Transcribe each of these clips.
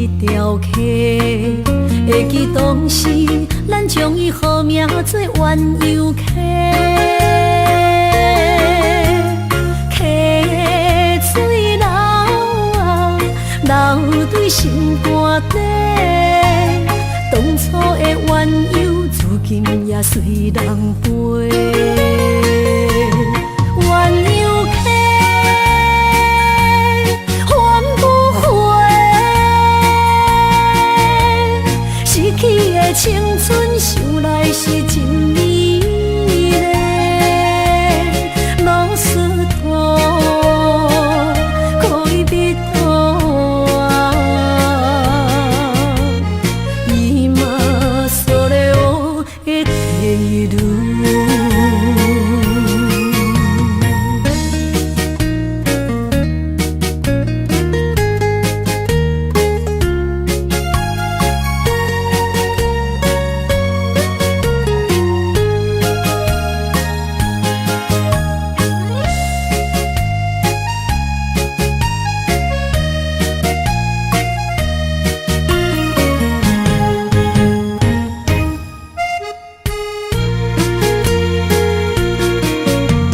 這條溪，會記當時咱將伊號名做鴛鴦溪。溪水流啊，流對心肝底，當初的鴛鴦，如今也隨人飛。鴛鴦溪，還不回，失去的青春，想來是真美麗。ロスト恋人啊，今それを得ている。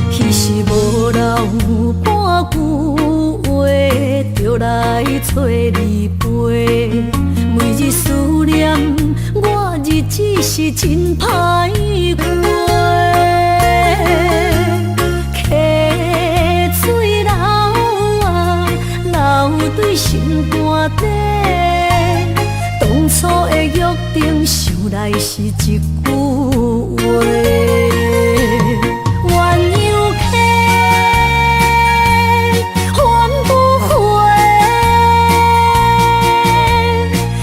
彼時無留半句話，就來揣你飛。每日思念，我日子是真歹過。溪水流啊，流對心肝底，當初的約定，想來是一句話。鴛鴦溪，還不回，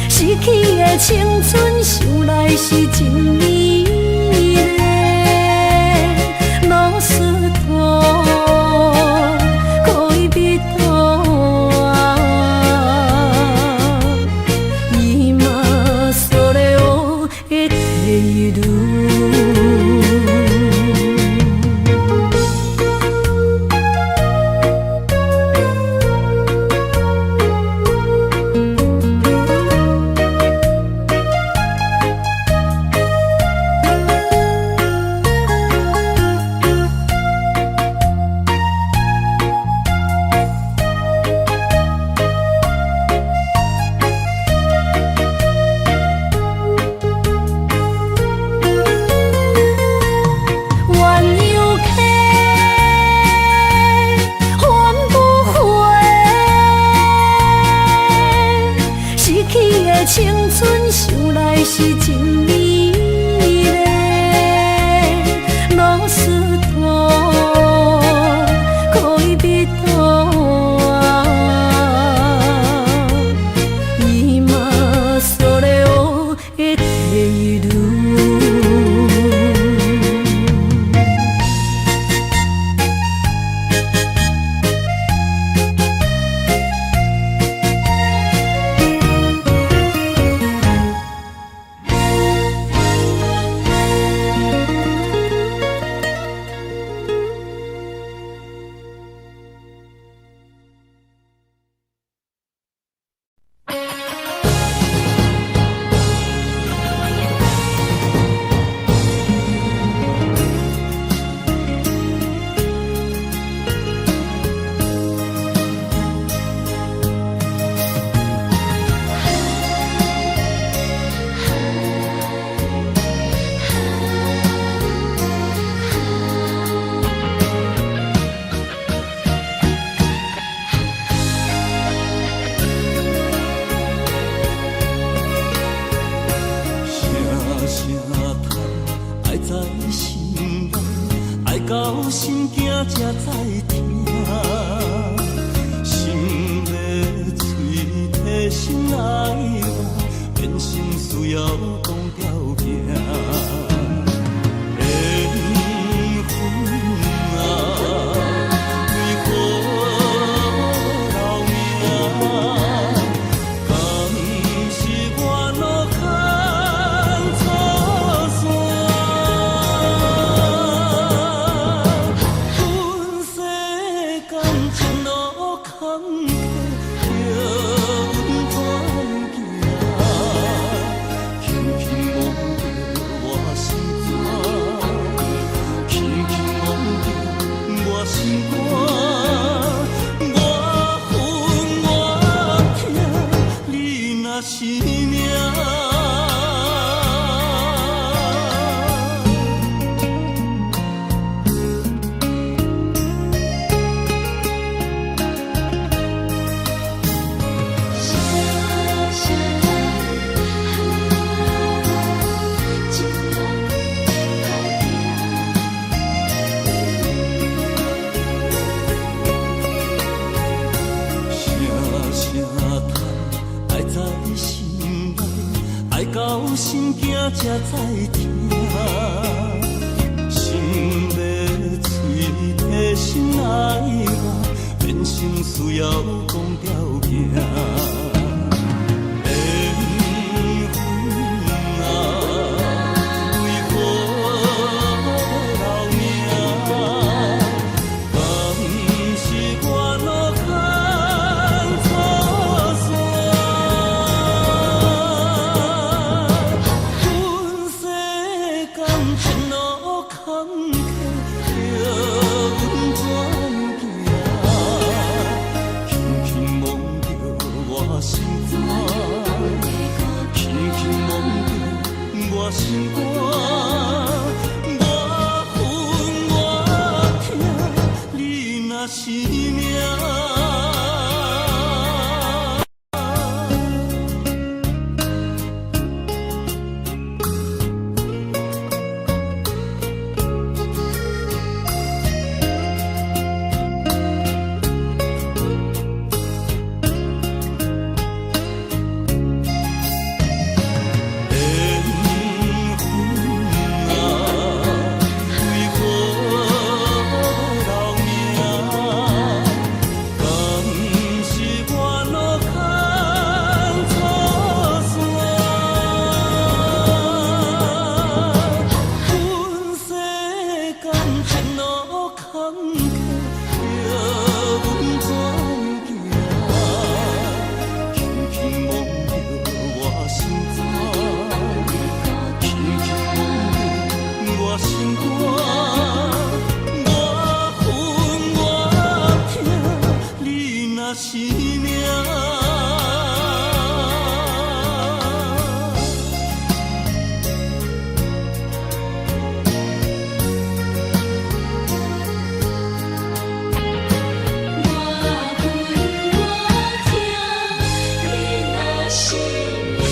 失去的青春，想來是真美麗。ロスト恋人啊，今それを得ている。鴛鴦溪，還不回，失去的青春，想來是真美麗。ロスト恋人啊，今それを得ている。聲聲叹，愛在心內，愛到心驚才知疼。心欲喙提心來活，變心需要講條件。緣分啊，為何留名？敢是我路牽錯線？阮世間情路坎坷，叫阮轉行。肝。我恨我疼，你若是命。声声叹，情爱歹拼。声声叹，爱在心内，爱到心惊才知疼。心欲喙提心爱我，人生需要讲条件。缘分啊，为何要留名？敢是我路牵错线？阮世间前路坎坷，叫阮怎行？轻轻摸著我心肝，轻轻摸著我心肝。我恨我疼，你若是命。缘分啊，为何要留名？敢是我路牵错线？阮世间前路坎坷，叫阮怎行？轻轻摸著我心肝，轻轻摸著我心肝。我恨我疼，你若是命。我恨我疼，你若是命。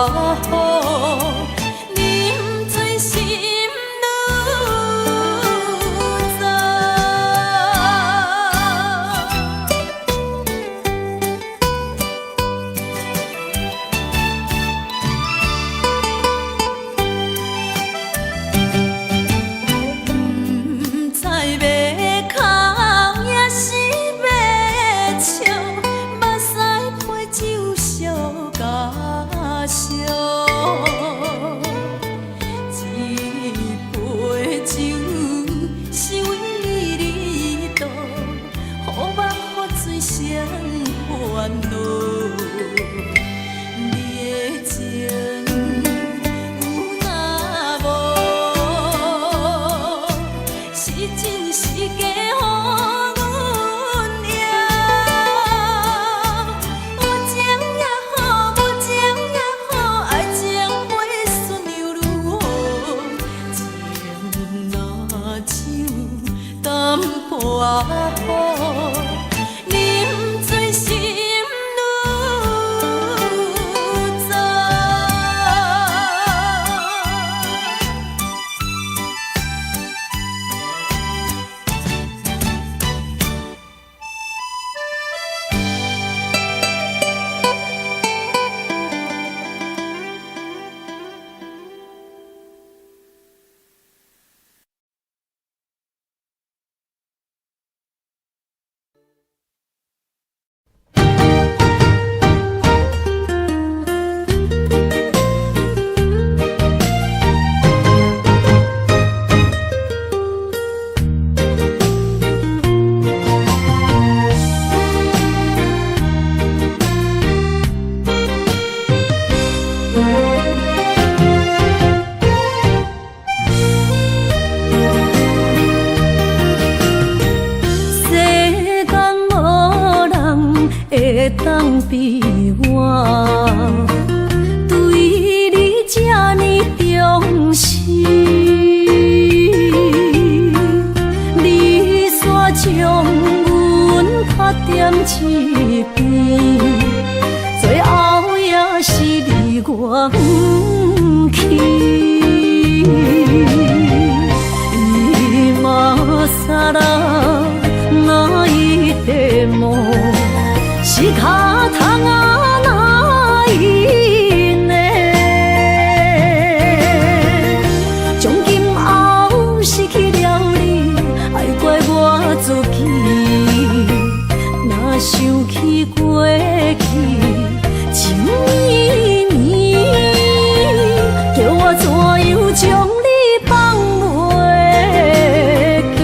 好，啉醉心愈早。毋知欲哭抑是欲笑，目屎陪酒相加烧。这杯酒是为你倒，予梦予醉成烦恼。你的情有若无，是真是假，予阮赢。有情也好，無情也好，愛情飛順又如何？情若像淡薄仔雨，啉醉心愈早。世間無人會當比我，對你這呢重視。你煞將阮拍踮一邊，最後也是離我遠去。今更泣いても仕方がないね。從今後失去了你，愛怪我自己。若想起過去情綿綿，叫我怎樣將你放袂記？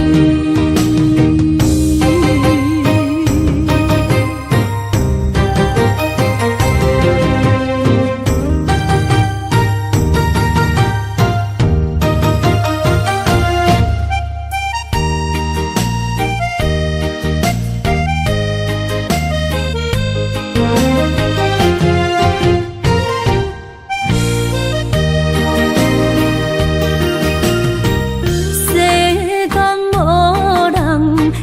世間無人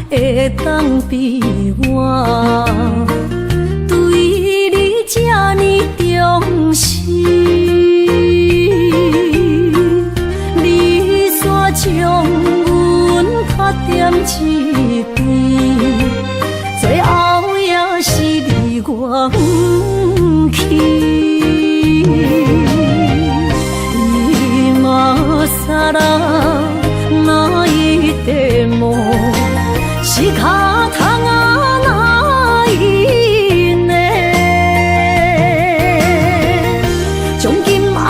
會當比我，對你這呢重視。你煞將阮拍踮一邊，最後也是離我遠去。今更泣いても仕方がないね。從今後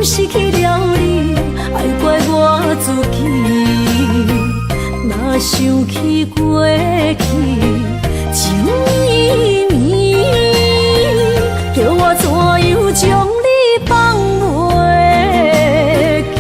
失去了你，愛怪我自己。若想起過去情綿綿，叫我怎樣將你放袂記？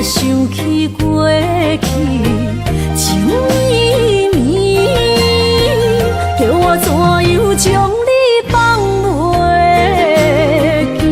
想起過去，情綿綿，叫我怎樣將你放袂記？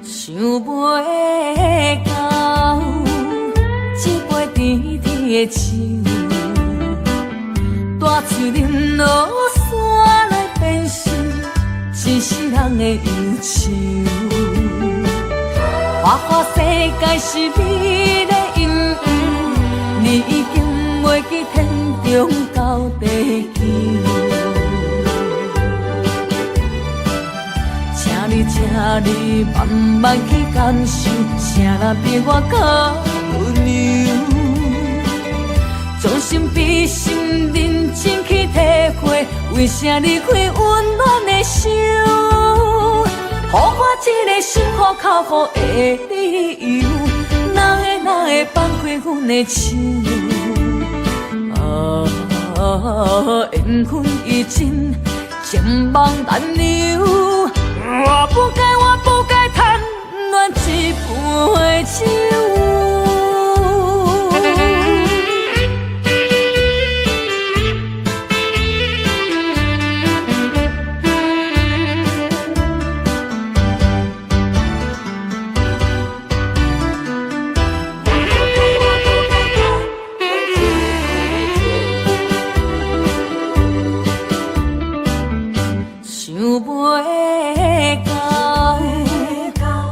想袂到，這杯甜甜的酒，大喙啉落煞來變成一世人的憂愁。花花世界是美麗陰影，你已經袂記天長到地久。請你，請你慢慢去感受，啥人比我較溫柔？將心比心，認真去體會，為啥離開溫暖的手？予我這個心予哭予的理由，哪會哪會放開阮的手？啊，緣分已盡，情網難留。我不該，我不該貪戀這杯酒。想袂到，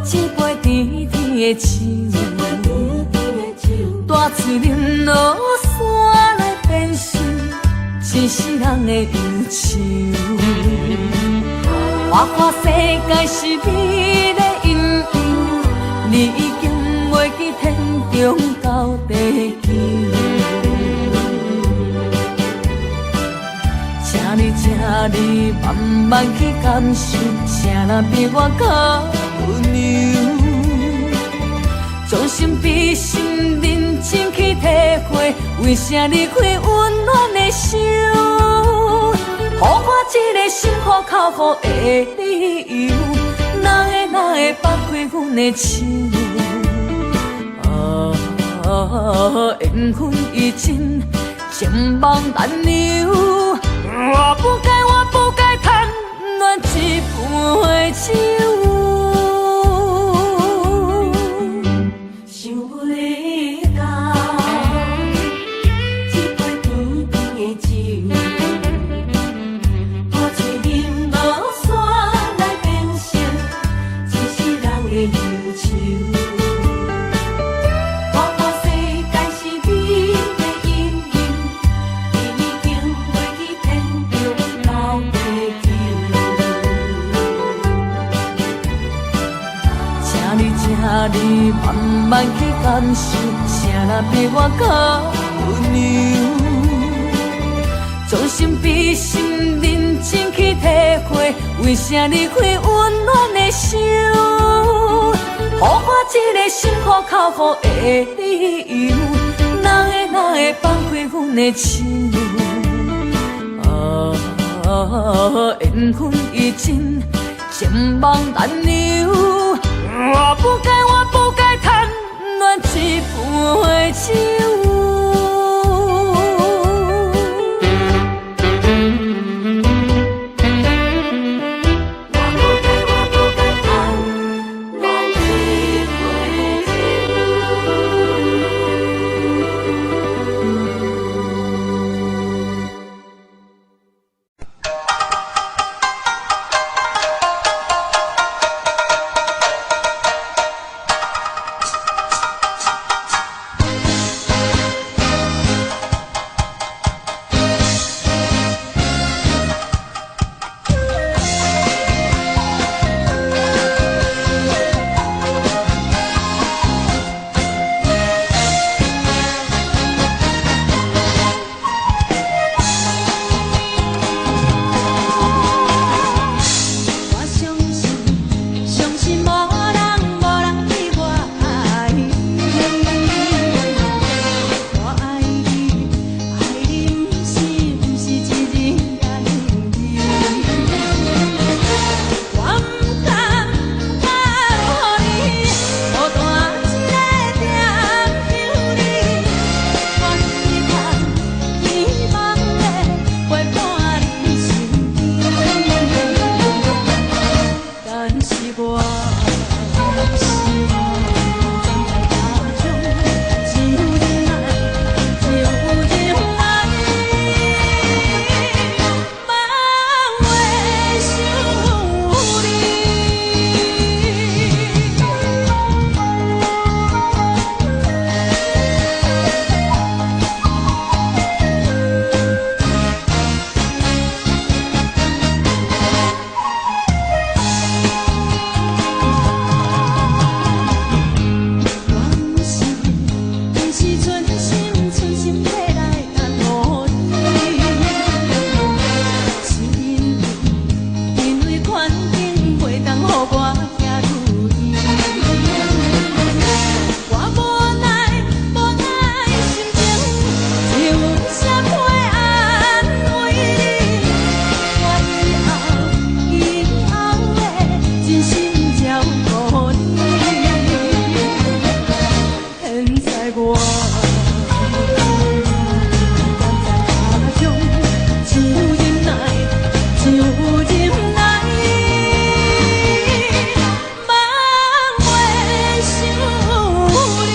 這杯甜甜的酒，大喙啉落煞來變成一世人的憂愁。花花世界是美麗陰影，你已經袂記天長到地久。請你，請你慢慢去感受，啥人比我較溫柔？將心比心，認真去體會，為啥離開溫暖的手？予我這個心予哭予的理由，哪會哪會放開阮的手？啊，緣分已盡，情網難留。我不該，我不該貪戀這杯酒。想袂到，這杯甜甜的酒，大喙啉落煞來變成一世人的憂愁。花花世界是美麗陰影，你已經袂記天長到地久。請你，請你慢慢去感受，啥人比我較溫柔？將心比心，認真去體會，為啥離開溫暖的手？予我這個心予哭予的理由，哪會哪會放開阮的手？啊，緣分已盡，情網難留。我不該，我不該貪戀這杯酒。我不該，我不該貪戀這杯酒。愛我。踮在他鄉只有忍耐，只有忍耐，茫袂想你。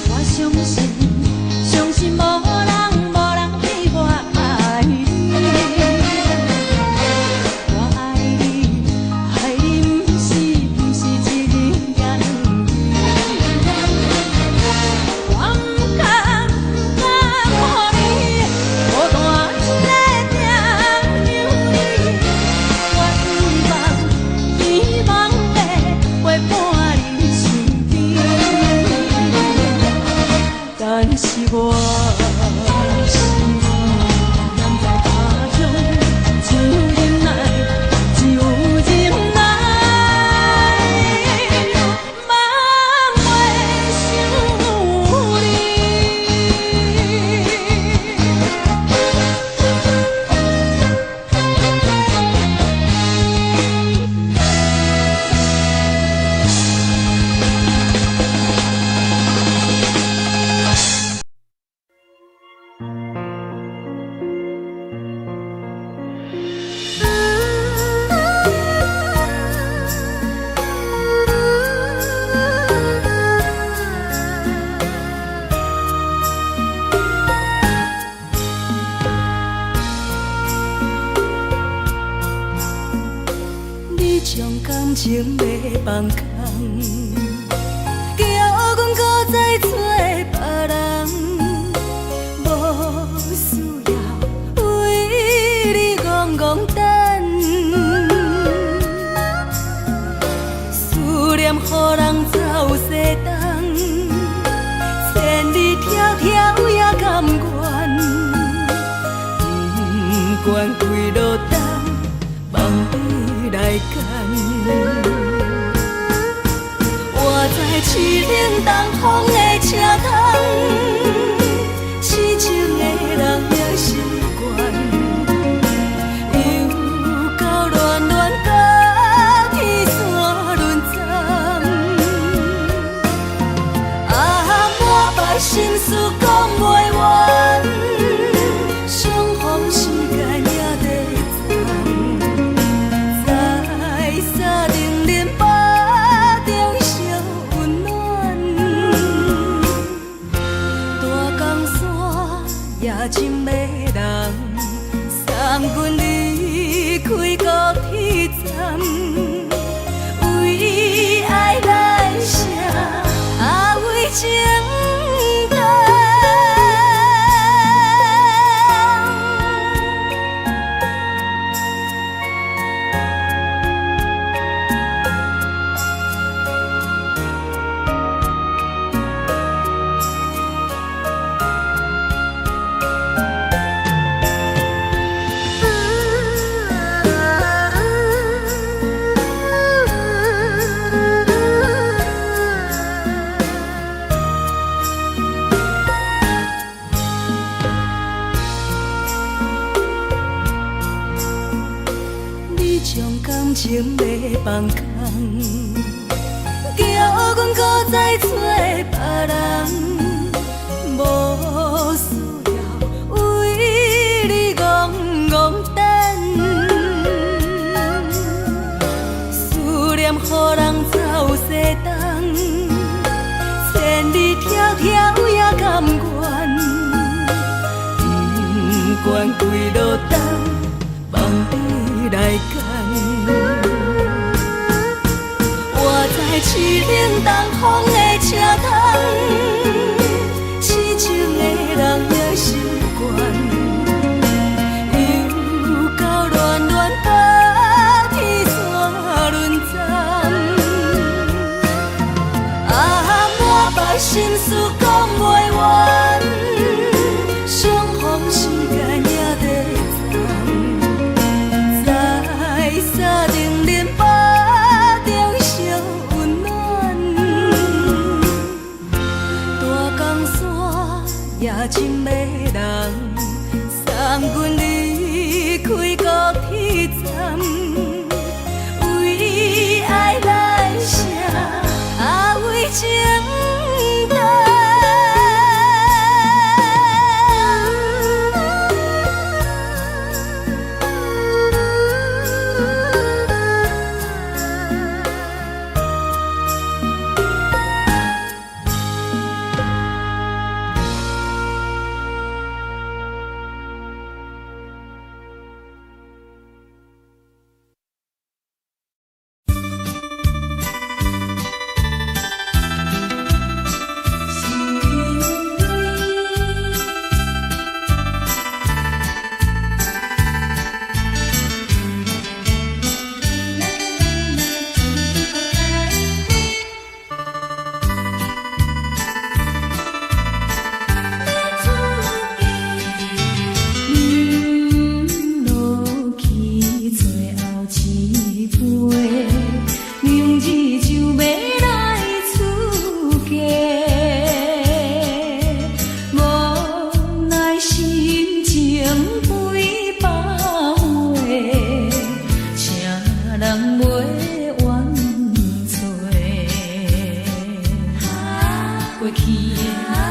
我相信，相信無人無人比我愛你。我愛你，愛你毋是一日也兩日。我毋甘毋甘予你孤單一个踮想你。我希望希望會陪伴你身邊。但是我踮在他鄉，只有忍耐，只有忍耐，茫袂想你。你將感情欲放空，叫阮閣再找別人，無需要為你戇戇等，思念予人走西東，千里迢迢也甘願，不管幾落冬，放你來揀。我知淒冷東風的車窗，痴情的人也習慣，又到戀戀甲天山輪轉。啊，滿腹心事講袂完，相逢時間也短暫，在三重恁腹中相溫暖。大江山也真迷人，送阮離開高鐵站，為愛來寫，啊為情等。你將感情欲放空，叫阮閣再找別人，無需要為你戇戇等，思念予人走西東，千里迢迢也甘願，不管幾落冬，放你來揀。我知淒冷東風的車窗，痴情的人也習慣，又到戀戀甲天山輪轉。啊，滿腹心事講袂完，相逢時間。送阮离开高铁站，为爱来写，啊为情等。饮落去最后一杯，明日就欲来出嫁，无奈心情几百回，请人袂怨啜。过去的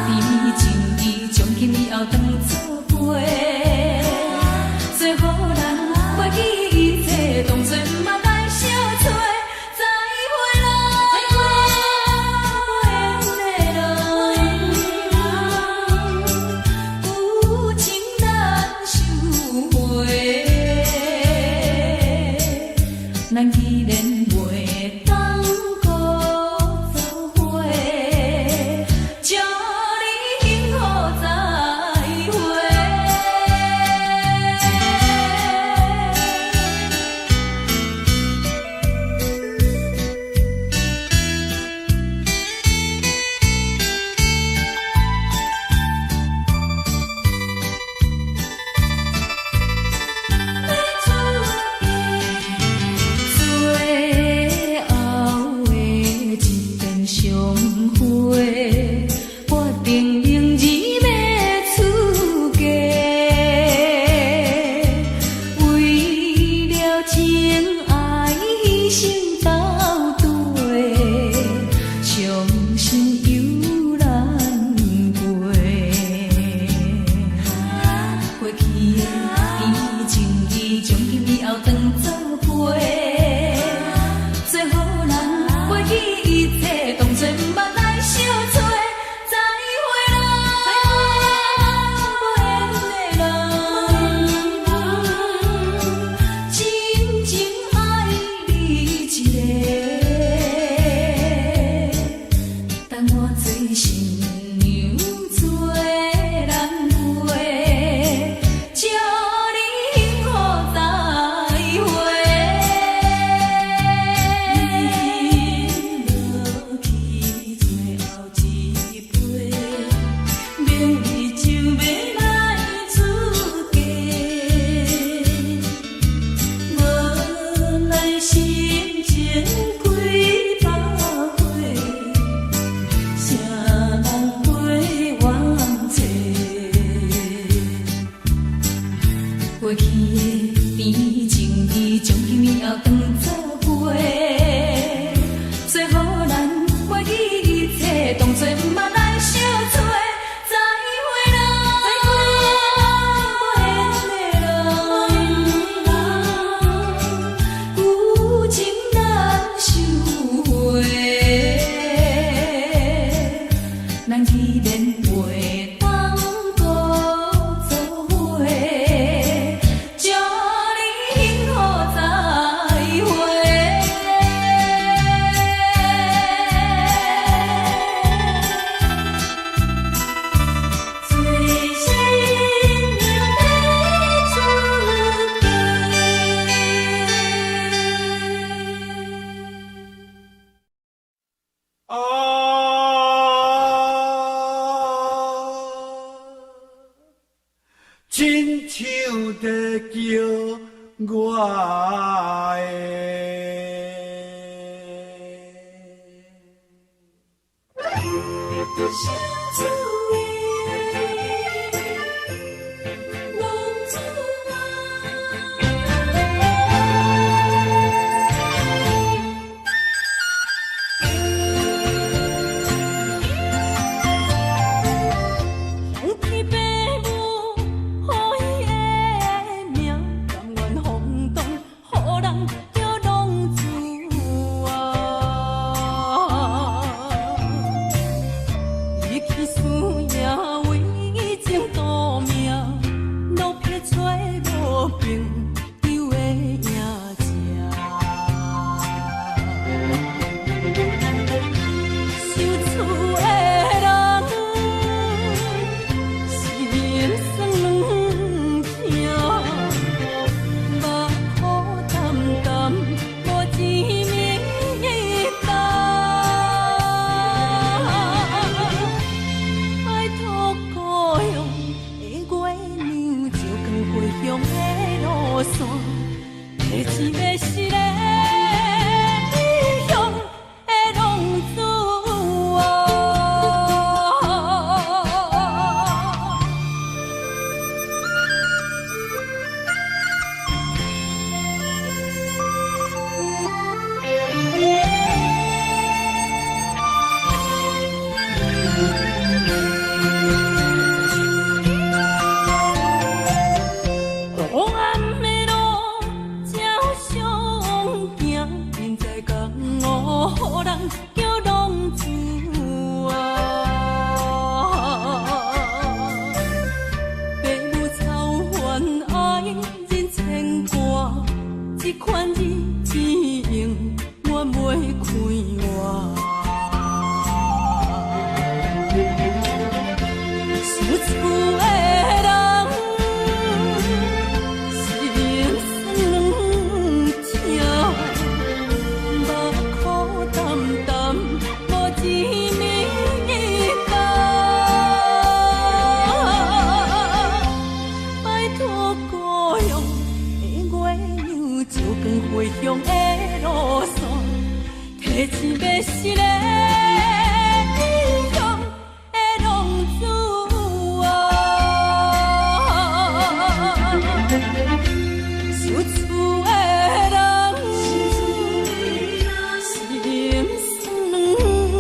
甜蜜情意，从今以后当作陪。做予咱袂记一切，当作毋捌来相找。再会咯，无缘的人，旧情难收回。咱既然袂当阁做伙，祝你幸福再会。最后的一遍相会，决定明日欲出嫁。为了情爱牺牲斗底，伤心犹难过。过去的甜蜜情意，从今以后当作陪。做予咱袂记一切，当作毋捌来相找。再会咯，无缘的人，真情爱你一个，等我做新娘做人陪，祝你幸福再会。饮落去最后一杯，明日就欲来出嫁，无奈心情几百回，谁人袂怨啜。过去的甜蜜情意，从今以后当作陪。做予咱袂记一切，当作毋捌来相找。再会咯，无缘的人，旧情难收回。咱既然袂当阁做伙，祝你幸福再会。做新娘欲出嫁。啊，亲像在叫我的。乡厝的农村。线，提钱欲失的异乡的浪子啊。黑暗的路才相行，人在江湖，予人叫浪子啊。爸母操烦爱人牵挂，这款日子永远袂快活。思厝的人，心酸疼，目苦澹澹，无一暝冬。拜托故乡的月娘，照光回乡的路线，提钱欲失的异乡的浪子啊。思厝的人，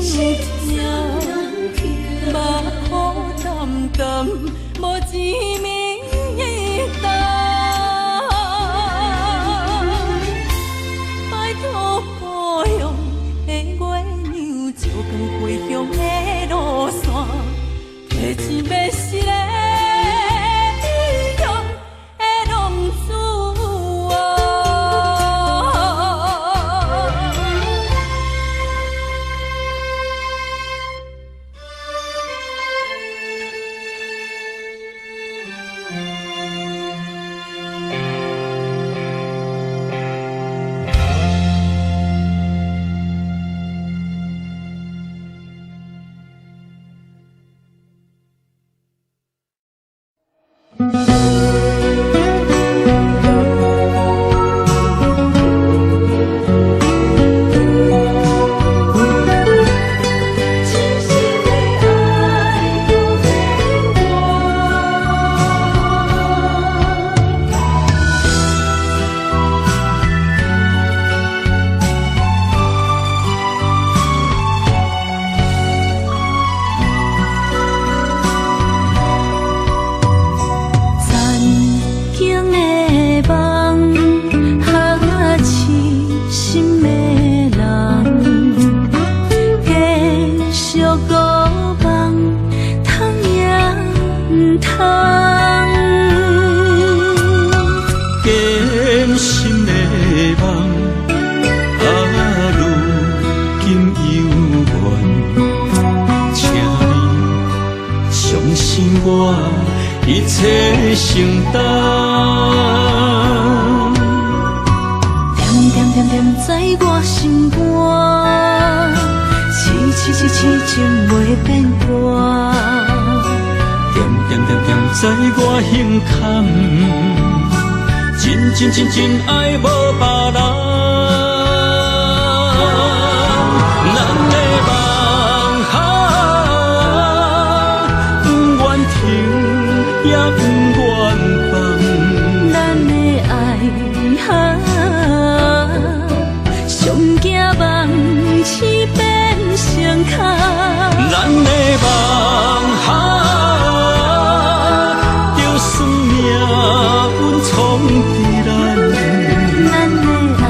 心酸疼，目苦澹澹，无一暝冬。拜托故乡的月娘，照光回乡的路线，提钱欲失的异乡的浪子啊。痴心的爱不变卦。残景的梦，哈痴心的人，继续孤梦，通也毋通。坚心的梦，啊，如今犹原，请你相信我，一切承担。惦惦惦惦在我心肝，痴痴痴痴情袂变卦。惦惦惦惦在我心坎，真真真真爱无别人。咱的梦啊，不愿停也不愿放。咱的爱啊，上惊梦痴变成空。咱的梦啊，就算命运创治咱。咱的爱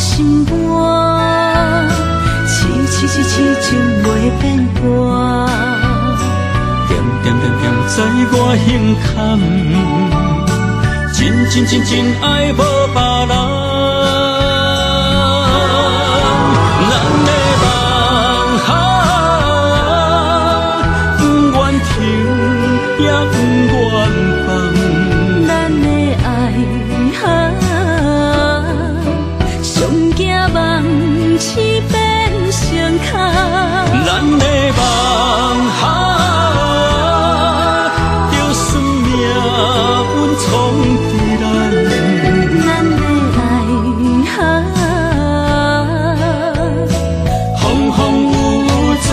心肝，痴痴痴痴情袂变卦。点点点点在我心坎，真真真真爱无别人。咱的梦啊，不愿停也不愿放。咱的爱啊，上惊梦醒变成空。咱的梦啊，就算命运创治咱。咱的爱啊，风风雨雨做阵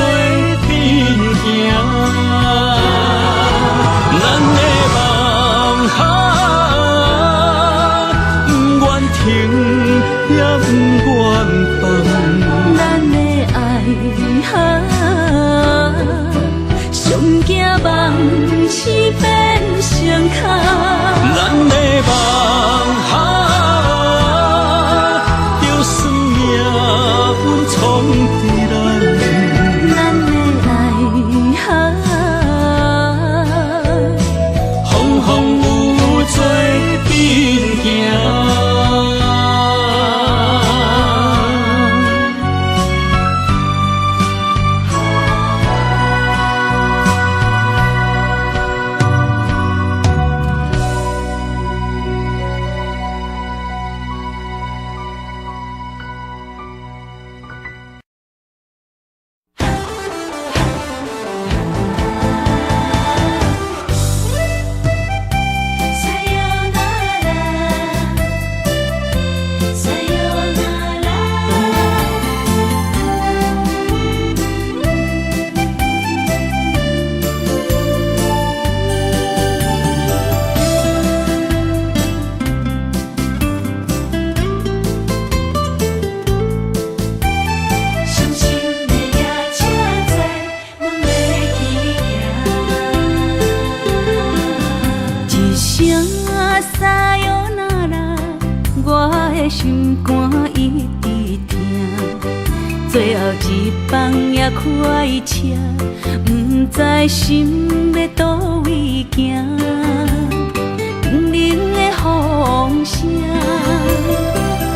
行。咱的梦啊，不愿停也不愿放。咱的爱啊，上惊梦醒变成空。咱的梦啊，就算命运创治咱。咱的爱啊，风风雨雨做阵行。さよなら、さよなら。伤心的夜车载，阮欲去行。一声さよなら，我的心肝一直疼。最後一班也開車，毋知心欲佗位行。冰冷的風聲，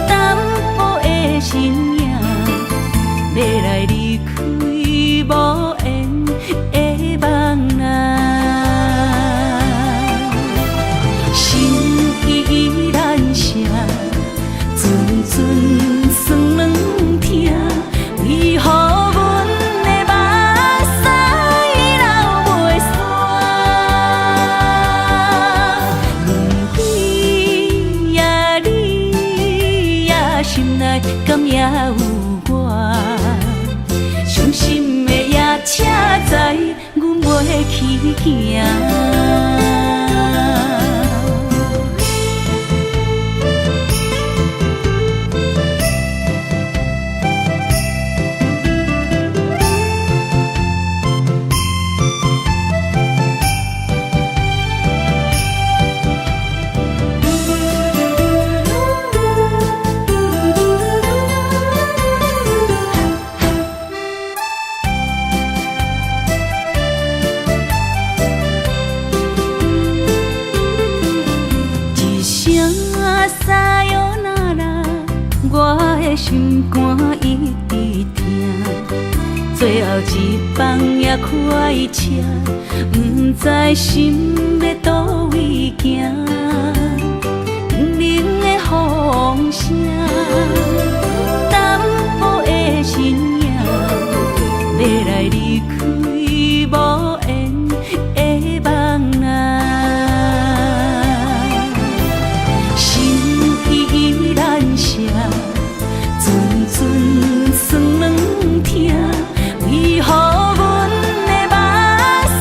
淡薄的身影，欲來離開無緣的夢啊。心意難捨，陣陣酸軟疼，為何阮的目屎流袂煞？问你呀你呀，心內敢也有我？傷心的夜車載，阮袂去行。一聲さよなら，我的心肝一直疼。最後一班也開車，毋知心欲佗位行。冰冷的風聲，淡薄的身影，欲來離開無緣的夢啊。心意難捨，陣陣酸軟疼，為何阮的目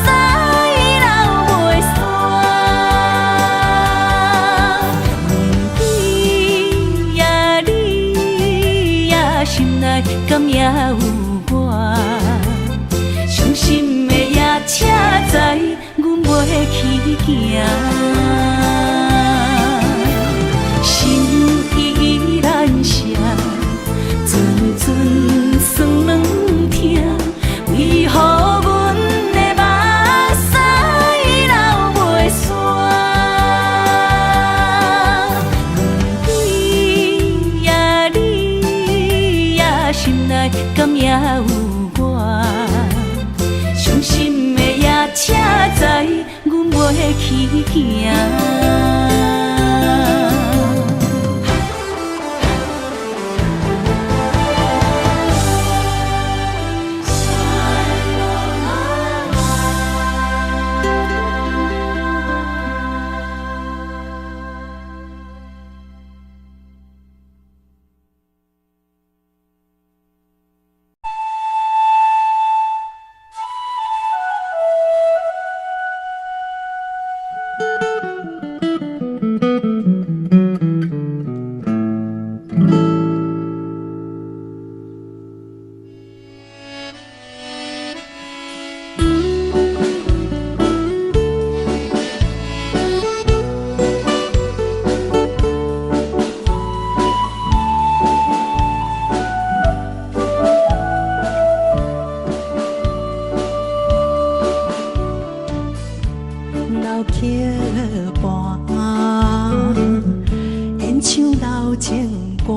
屎流袂煞？問你呀你呀，心內敢也有我？傷心的夜車載，阮袂去行。心意難捨，有我。傷心的夜車知阮袂去行。老曲伴，演唱老情歌，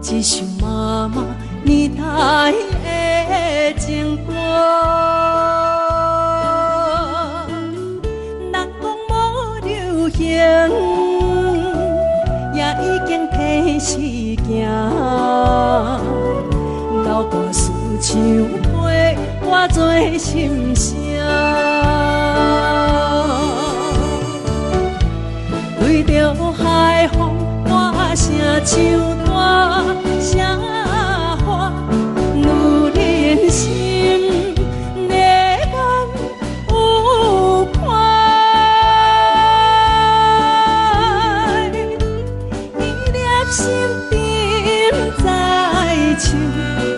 一首妈妈年代的情歌。人講無流行，也已經提時行。老歌词唱陪我做心聲。對著海風，大聲唱大聲喊，女人心的眼有看。一粒心沉在深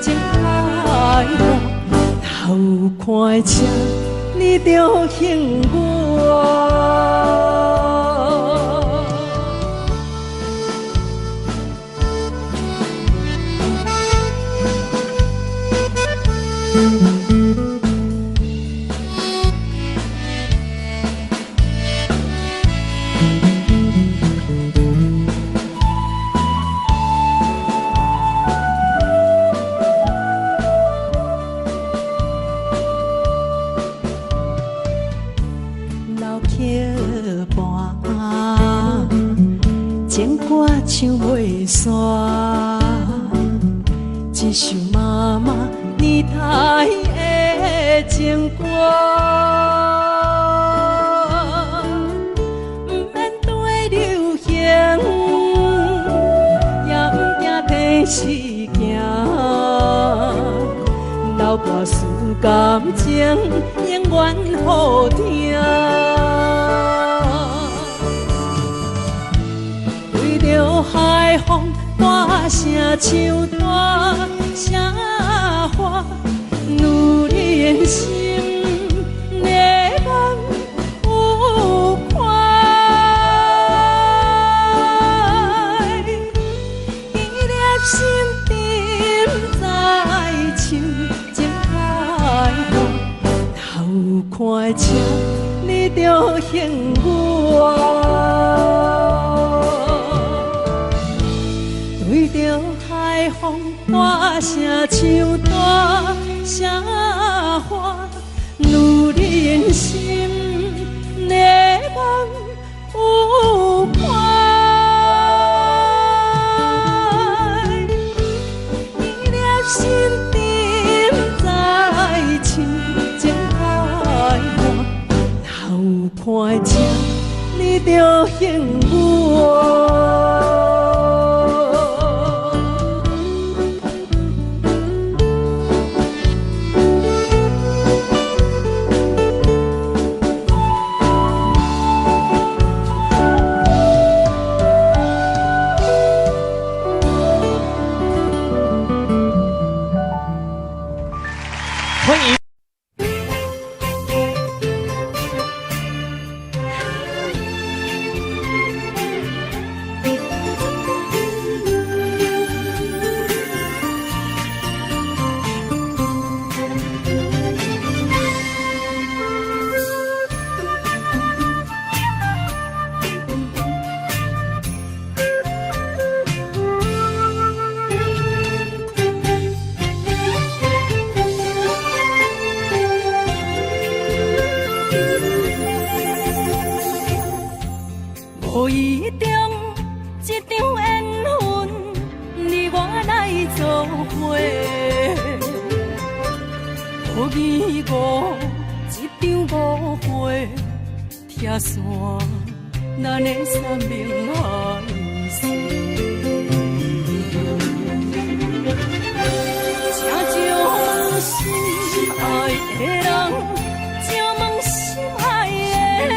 情海岸，頭看車，你著還我。老曲伴，情歌唱袂煞，一首媽媽年代的情歌，毋免對流行，也毋驚提時行。老歌詞感情永遠好聽。對著海風，大聲唱，大聲喊，女人心的眼有看。一粒心沉在深情海岸，頭看車，你著還我。對著海風，大聲唱，大聲喊，女人心的眼有看。一粒心沉在深情海岸，頭看車，你著還我。歡迎。意中這場緣分，你我來做伙。無疑誤，這場誤會，拆散咱的山盟海誓。請將心愛的人，請問心愛的，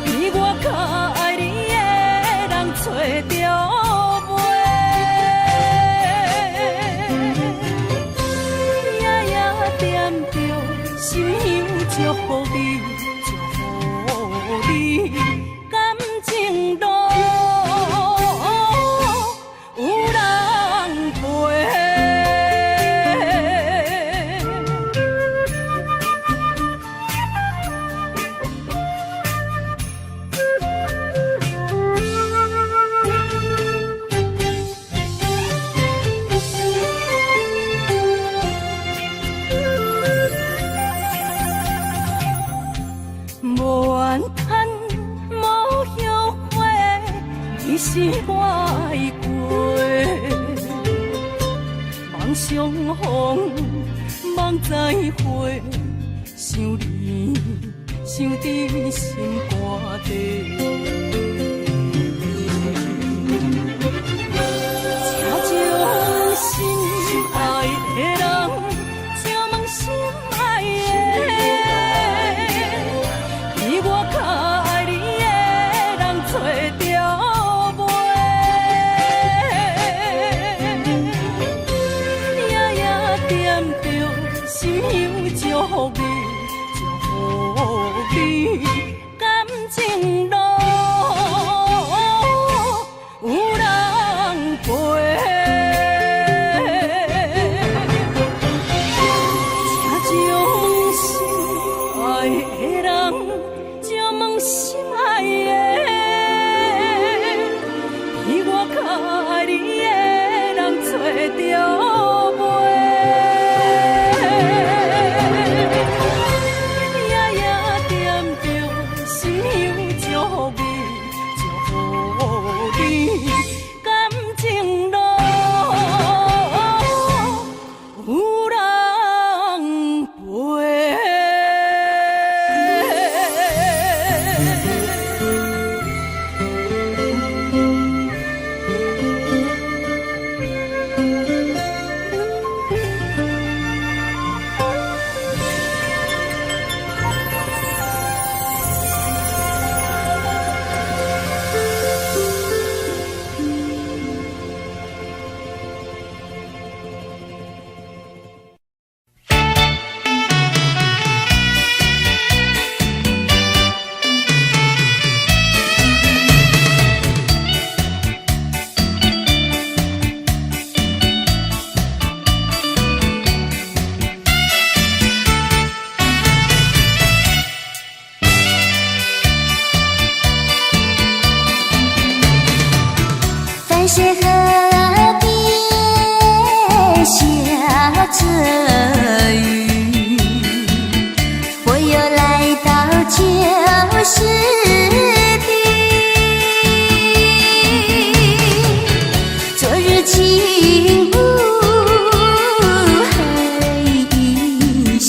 比我較愛你的人揣著袂？夜夜惦著心香祝福你，祝福你感情路有人陪。無怨嘆，無後悔，你是我愛過。望相逢，望再會，想你，想佇心肝底。請將心愛的人，請問心愛的，比我較愛你的人揣著袂？夜夜惦著心香祝福你，祝福你感情路有人陪。請將心愛的人，請問心愛的，比我較愛你的人揣著袂？夜夜惦著心香祝福你，祝福你感情路有人陪。汾水河邊下著雨，我又來到舊時地。昨日情霧還依稀，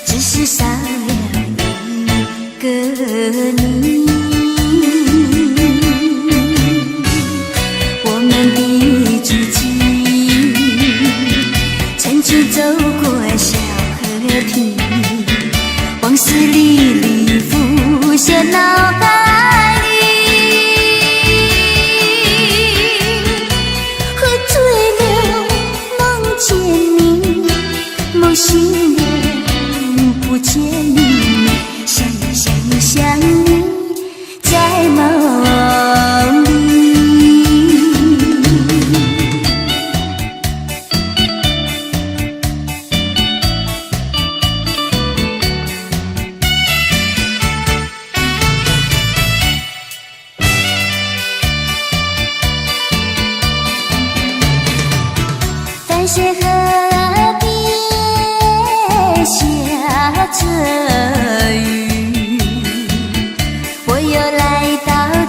只是少了一個你。我們的足跡，曾經走過小河堤，往事歷歷浮現腦海裡。喝醉了夢見你，夢醒了不見你，想你想你想你，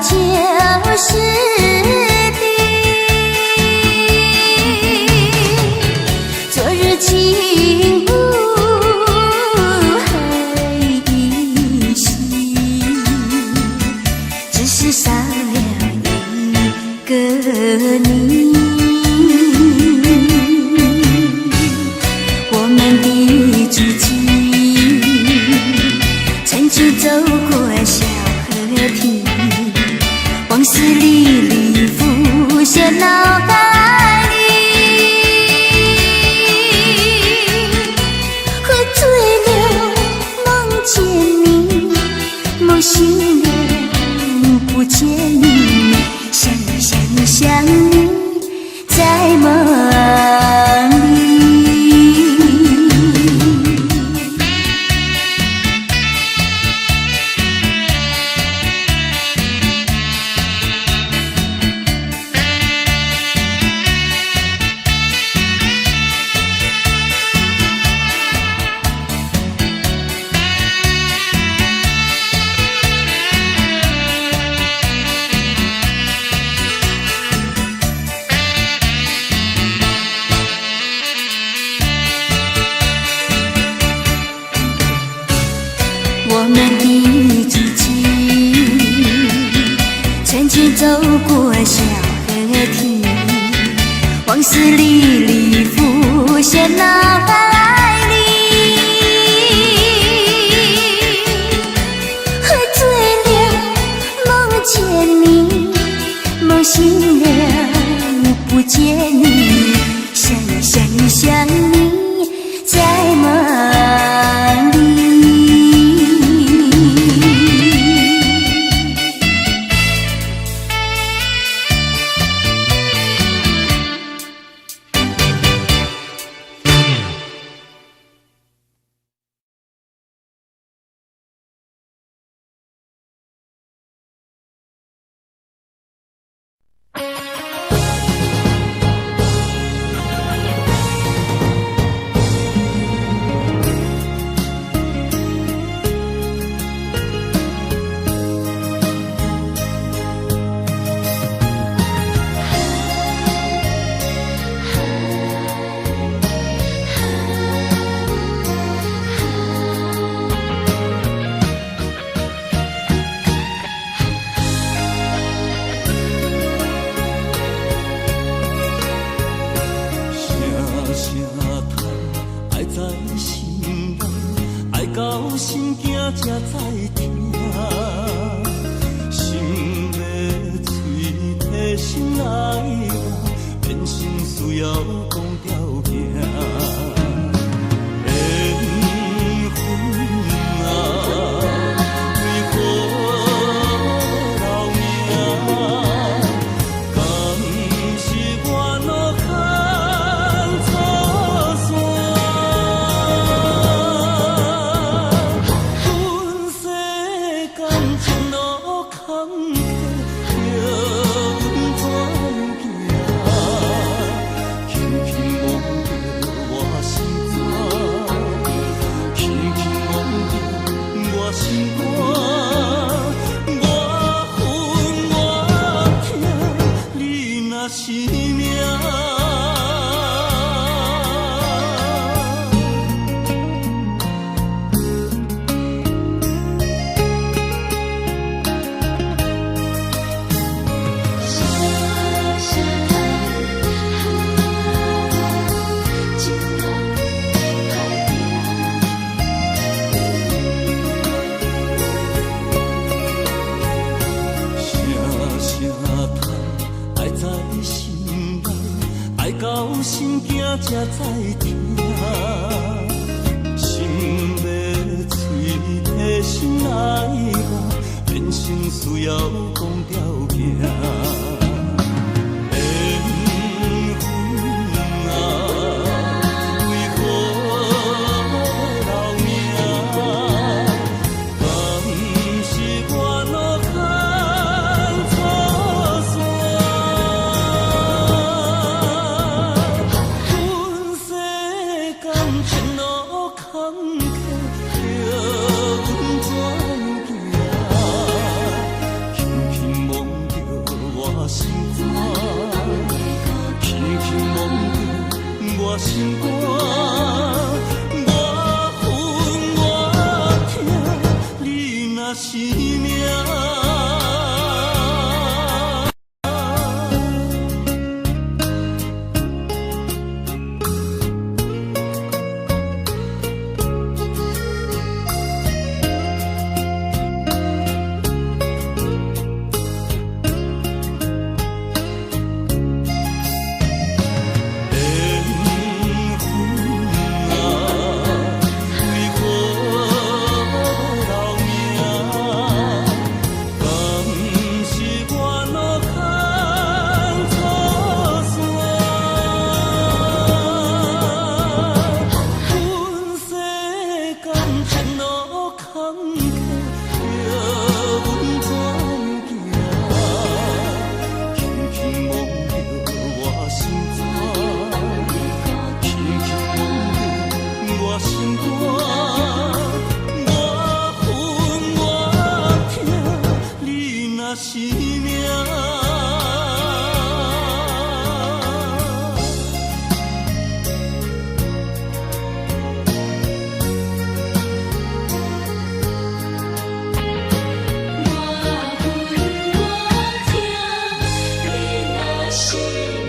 就是你。昨日情雾还依稀，只是少了一個你。我們的足跡，曾經走過小河堤，往事歷歷浮現腦海裡。喝醉了夢見你，夢醒了不見你，想想想你在夢裡。我們的足跡，曾經走過小河堤，往事歷歷浮現腦海裡。喝醉了夢見你，夢醒了不見你，想想想你在夢裡。聲聲嘆，愛在心內，愛到心驚才知疼。心欲喙提心內話，變成需要講條件。緣分啊，為何留名？敢是我路牽錯線？阮世感情路坎坷，叫阮怎样行？轻轻摸著我心肝，轻轻摸著我心肝，我恨我疼，你若是命。聲聲嘆，情路歹行。聲聲嘆，愛在心內，愛到心驚才知疼。心欲喙提心內話，變成需要講條件。緣分啊，為何留名？敢是我路牽錯線？阮世命。缘分啊，为何无留名？敢是我路坎错线？阮世间情路坎坷，叫阮怎样行？轻轻摸著我心肝，轻轻摸著我心肝。我恨我疼，你若是命。我恨我疼，你若是命。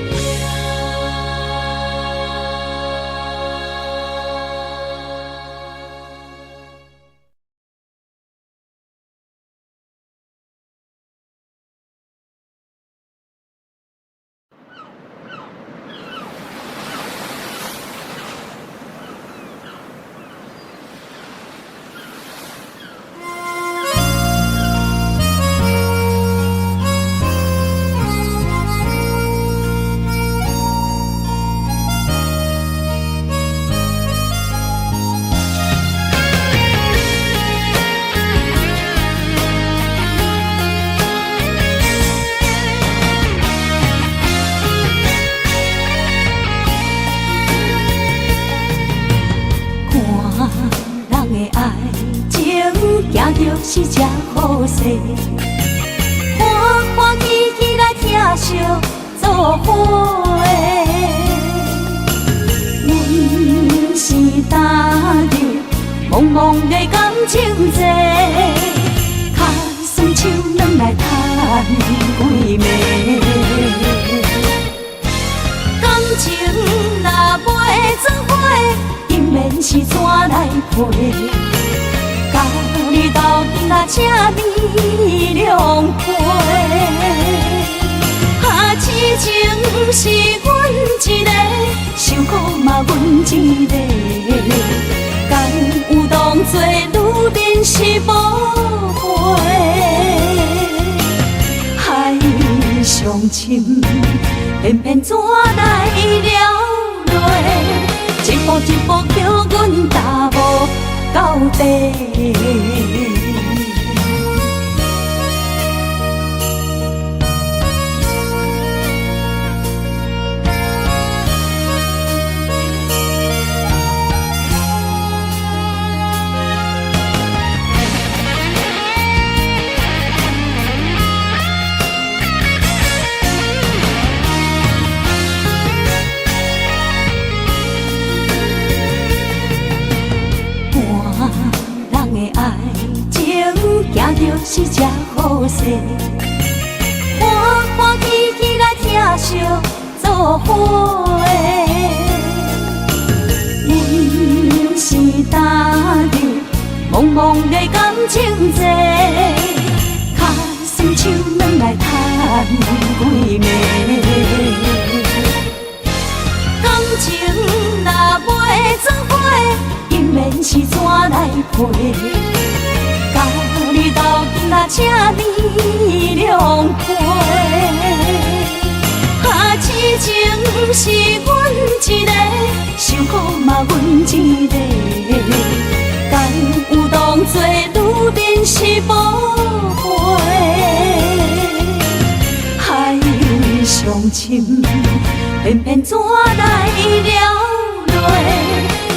看人的爱情，行著是这好势，欢欢喜喜来疼惜做伙的。阮是踏入茫茫的感情债，跤酸手软来趁几暝。感情若袂做伙，姻缘是怎来配？佮你斗阵啊，这呢两批。啊，痴情是阮一个，受苦嘛阮一个。敢有当作女面是无陪？海上深，偏偏怎来了落？一步一步叫阮踏无到底。看人的爱情，行著是这好势，欢欢喜喜来疼惜做伙的。阮是踏入茫茫的感情债，跤酸手软来趁几暝。感情若袂做伙，姻缘是怎来配？佮你斗阵啊，这呢两批。啊，痴情是阮一个，受苦嘛阮一个。敢有当作女面是无陪？海上深，偏偏怎来了落？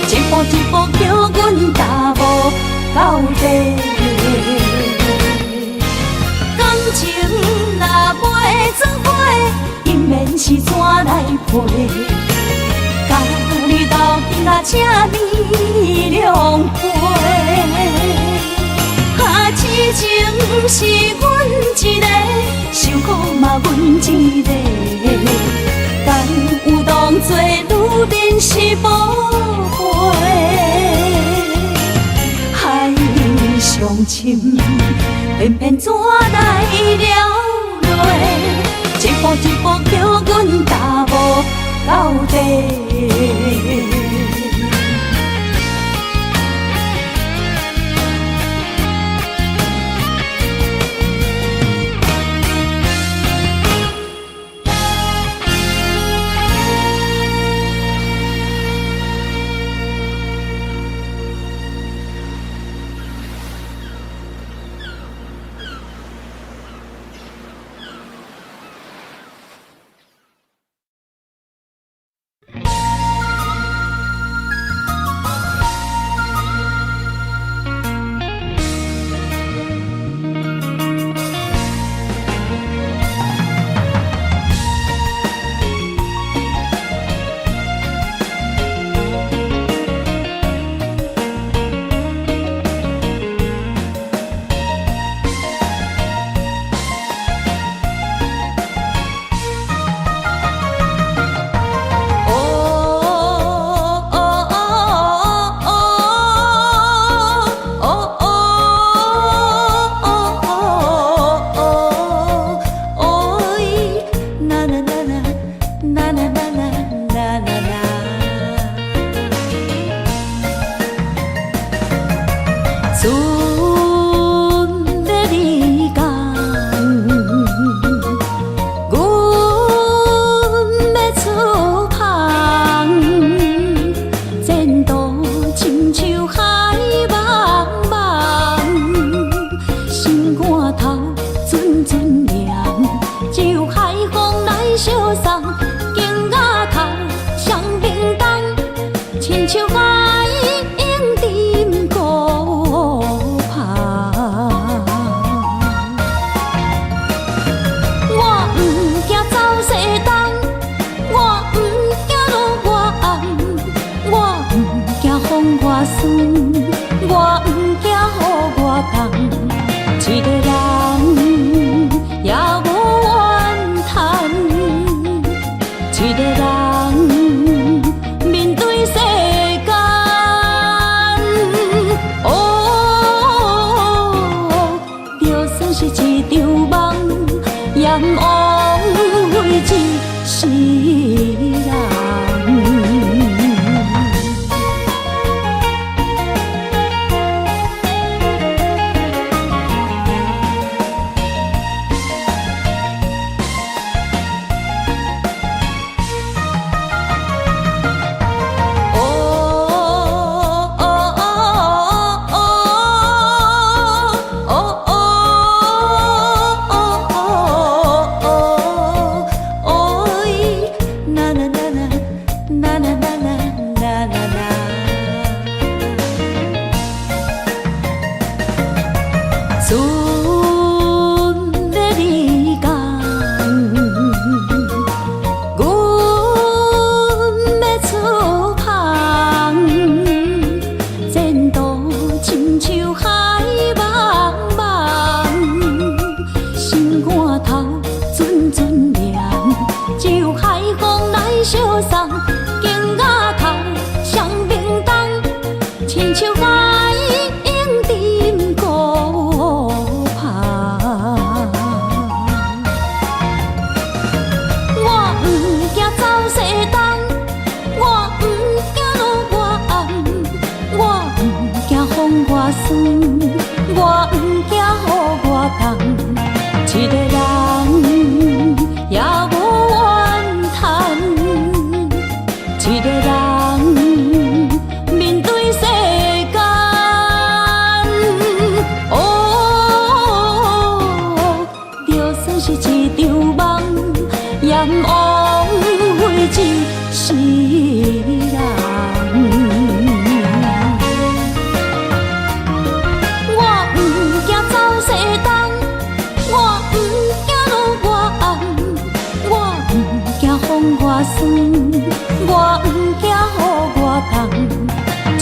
一步一步叫阮踏无到底。感情若袂做伙，姻缘是怎来配？佮你斗阵啊，这呢两批。啊，痴情生是阮一个，受苦嘛阮一个，敢有當作女人是寶貝？海上深，偏偏怎來了淚？一步一步叫阮踏無到底。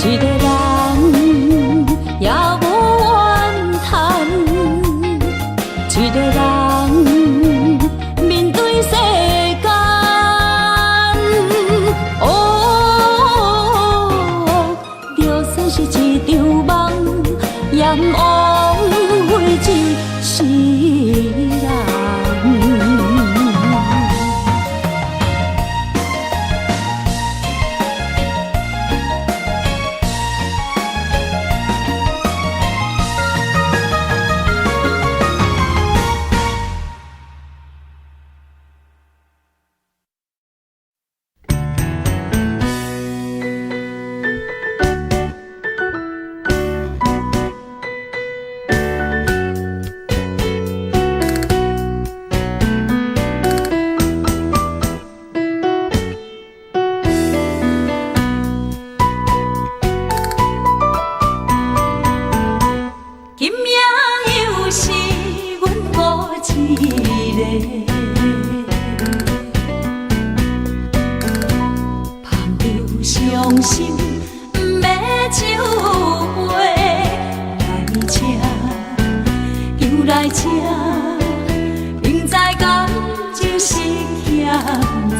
一個人也無怨嘆。一个人面對世間。哦，就算是一場夢，也毋枉費一世人。今夜又是阮孤一个，捧著傷心，毋欲酒杯，來這，又來這，明知感情是欠債，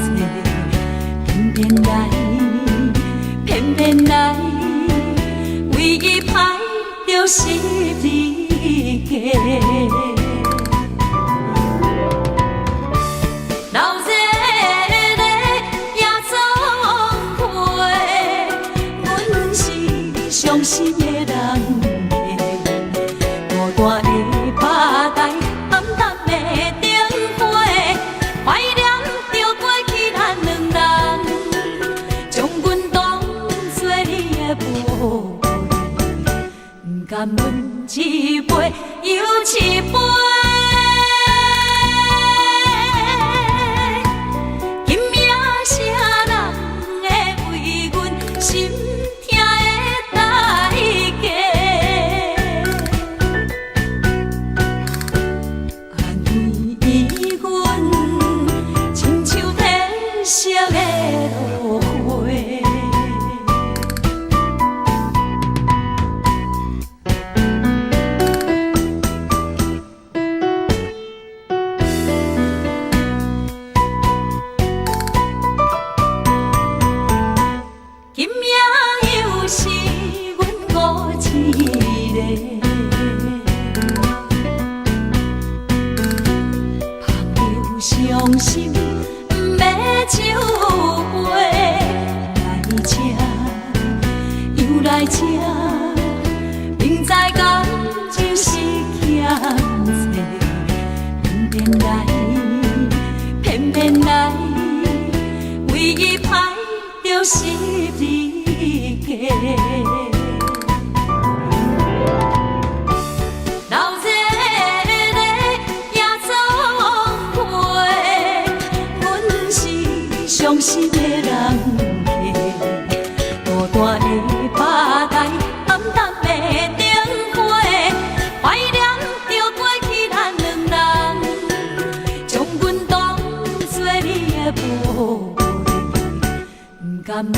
偏偏來，偏偏來，為伊歹著十字架。流熱的也總會，阮是傷心的人客，孤單的吧台，暗淡的燈火，懷念著過去咱兩人，將阮當作你的寶貝，毋甘阮一杯又一杯。今夜啥人會為阮心疼的代價？按呢阮親像褪色的落花。今夜又是阮孤一個，捧著傷心，毋欲酒杯，來這，又來這，明知感情是欠債，偏偏來，偏偏來，為伊歹著十字架。流熱的也總會，阮是傷心的人客，孤單的吧台，暗淡的燈火，懷念著過去咱兩人，將阮當作你的寶貝，毋甘阮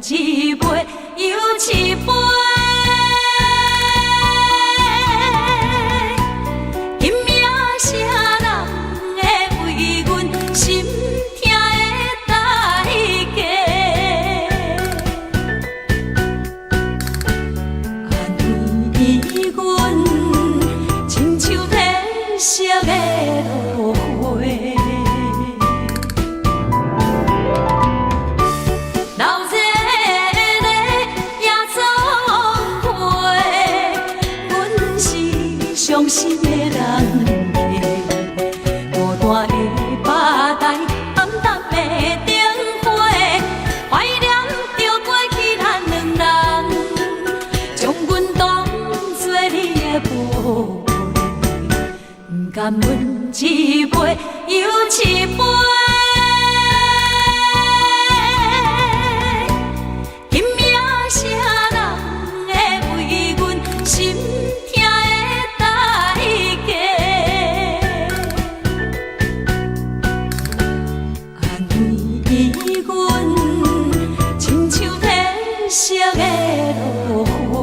一杯又一杯。今夜啥人會為阮心疼的代價？按呢阮親像褪色的落花。流熱的也總會，阮是傷心的人客，孤單的吧台，暗淡的燈火，懷念著過去咱兩人，將阮當作你的寶貝，毋甘阮一杯又一杯。今夜啥人會為阮心疼的代價？按呢阮親像褪色的落花。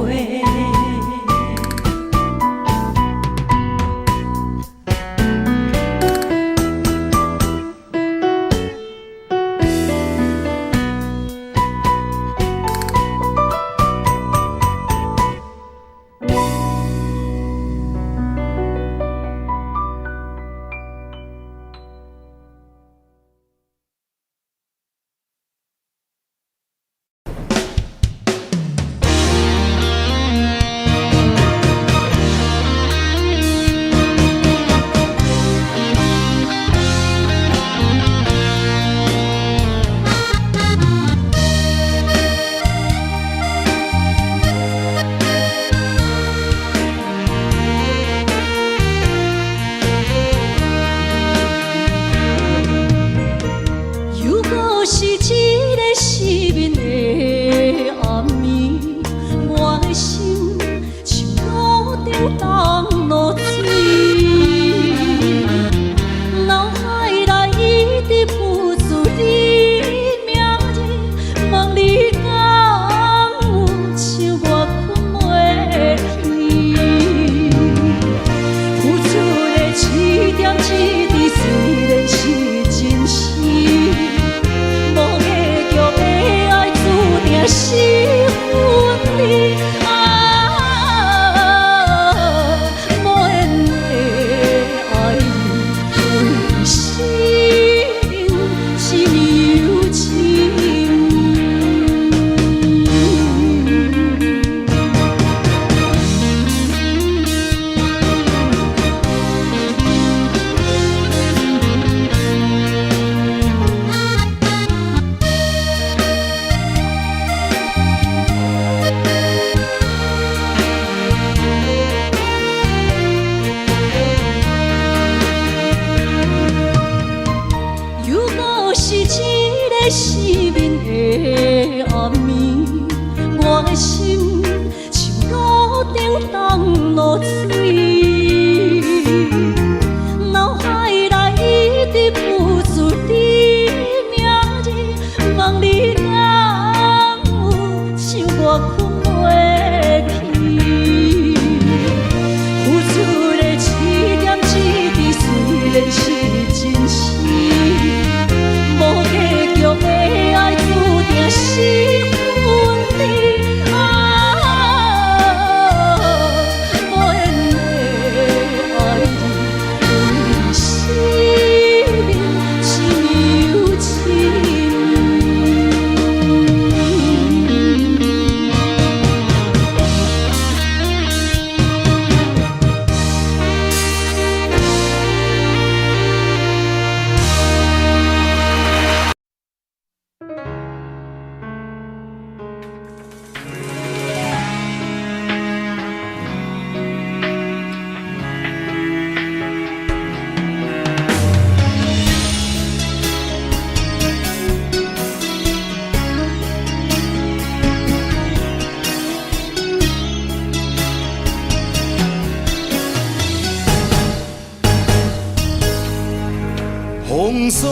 一滴雖然是真實，無結局的愛注定是分離。啊，無緣的愛你，為生這呢有情。又閣是一个失眠的暗暝，我的心像路灯重落水，脑海内一直浮出你名字，问你敢有想我睏袂去？付出的一点一滴，雖然是真實，無結局的愛注定是分離。啊，無緣的愛你，為生命這呢有情。風霜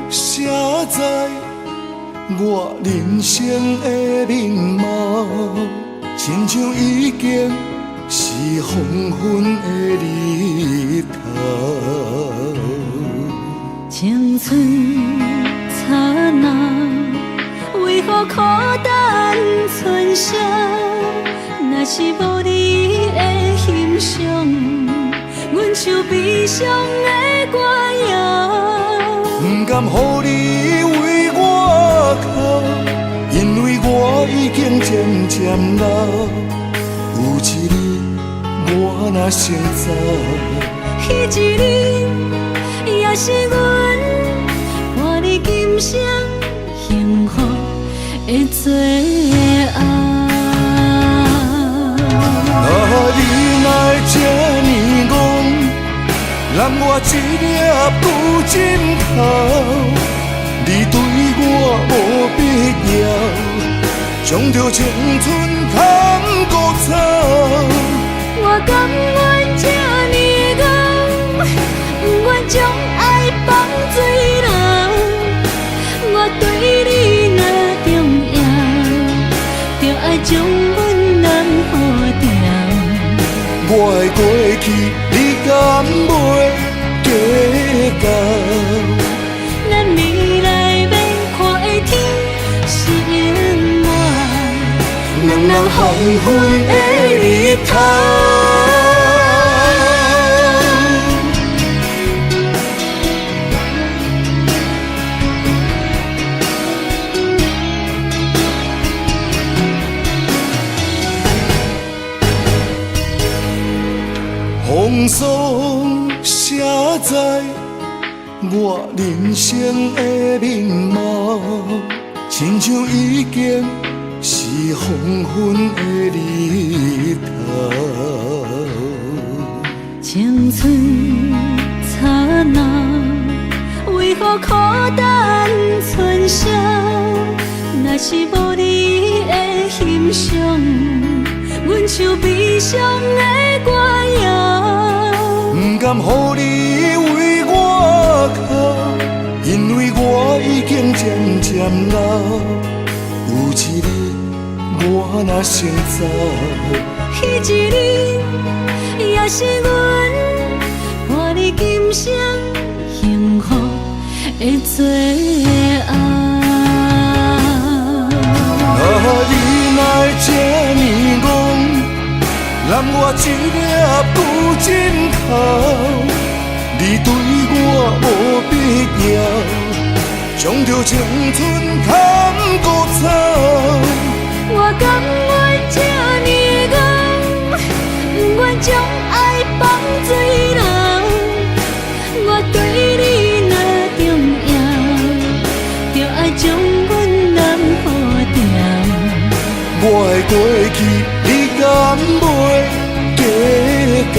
寫在我人生的面貌，親像已經是黃昏的日頭。青春燦爛，為何苦等春宵？若是無你的欣賞，阮像悲傷的歌謠。不甘予你為我哭，因為我已經漸漸老。有一日我若先走，彼一日也是阮看你今生幸福的最後。啊，你哪會這呢戇，揽我一粒旧枕頭，你對我無必要，將著青春通孤走。我甘願這呢怣，不願將愛放水流。我對你若重要，就愛將阮攬好牢。我的過去，你敢袂計較？咱未來欲看的天是永遠兩人黃昏的日頭。風霜寫在我人生的面貌，親像已經是黃昏的日頭。青春燦爛，為何苦等春宵？若是無你的欣賞，阮像悲傷的歌謠。不甘予你為我哭，因為我已經漸漸老。有一日我若先走，彼一日也是阮伴你今生做红。啊，你哪会这呢戆，揽我一粒旧枕头，你对我无必要，将著青春砍枯草。我甘愿这呢戆，不愿将爱放水流。我对你若重要，就爱将阮揽好牢。我的过去，你敢袂计较？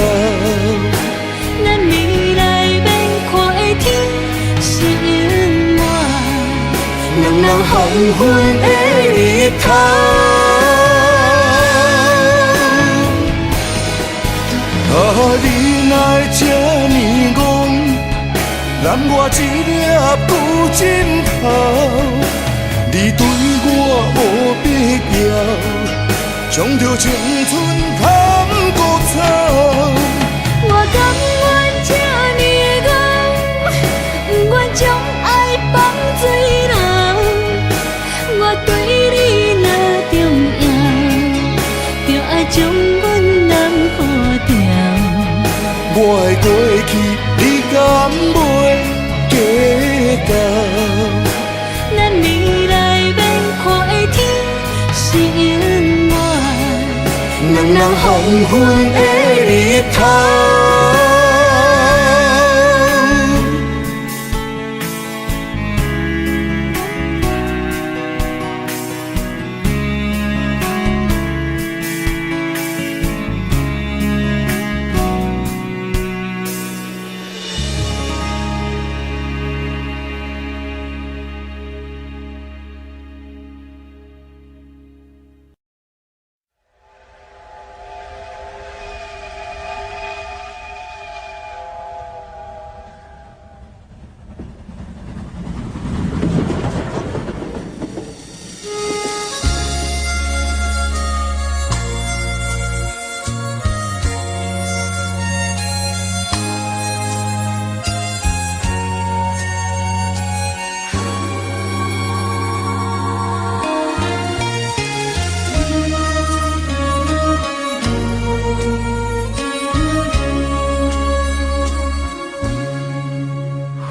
咱未来免看的天是永远两人黄昏的日头。啊，你哪会这呢戆，揽我一粒旧枕头，你对我无必要，将著青春砍枯草。我甘愿这呢戆，不愿将爱放水流。我对你若重要，就爱将阮揽好牢。我的过去，你敢袂计较？咱未来免看的天是永远两人黄昏的日头。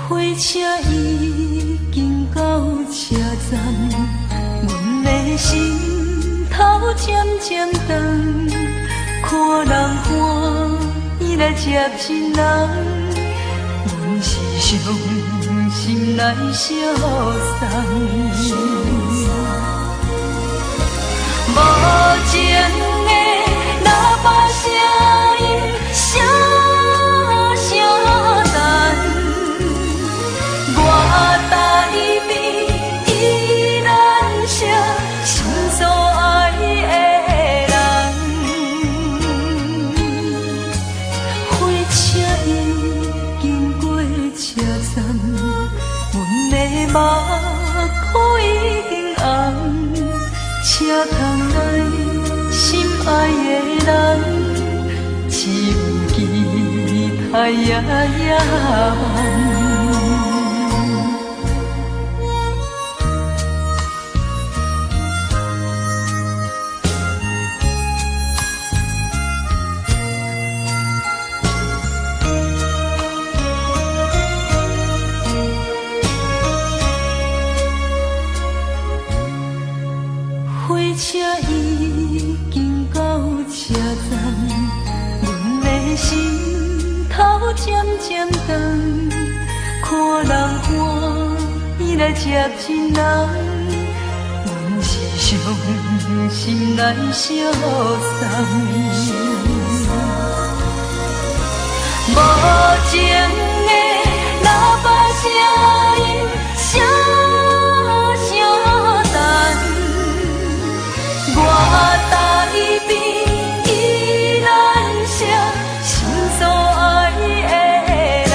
火车已经到车站，阮的心头渐渐重，看人欢喜来接亲人，阮是伤心来相送。无情的喇叭声音，声声等。我台边依然是心所爱的人。火车已经过车站，阮的目眶已经红，车窗内心爱的人，只有期待夜夜梦。火车已经到车站，阮的心头渐渐重，看人欢喜来接亲人，阮是伤心来相送。无情的喇叭声音，声声等。我台边依然是心所爱的人。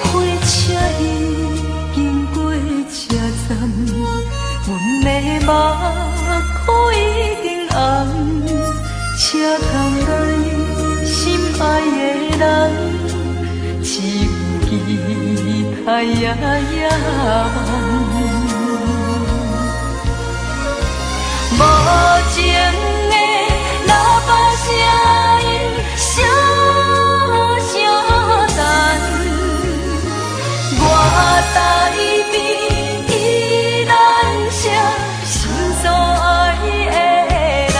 火车已经过车站，阮的目眶已经红，车窗内待夜夜梦。无情的喇叭声音，声声等，我台边宜兰城，心所爱的人。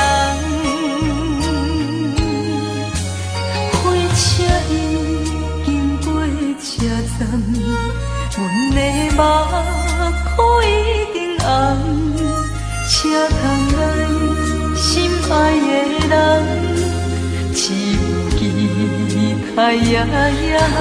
火车已经过车站，阮的目眶已经红，车窗内心爱的人，只有期待夜夜梦。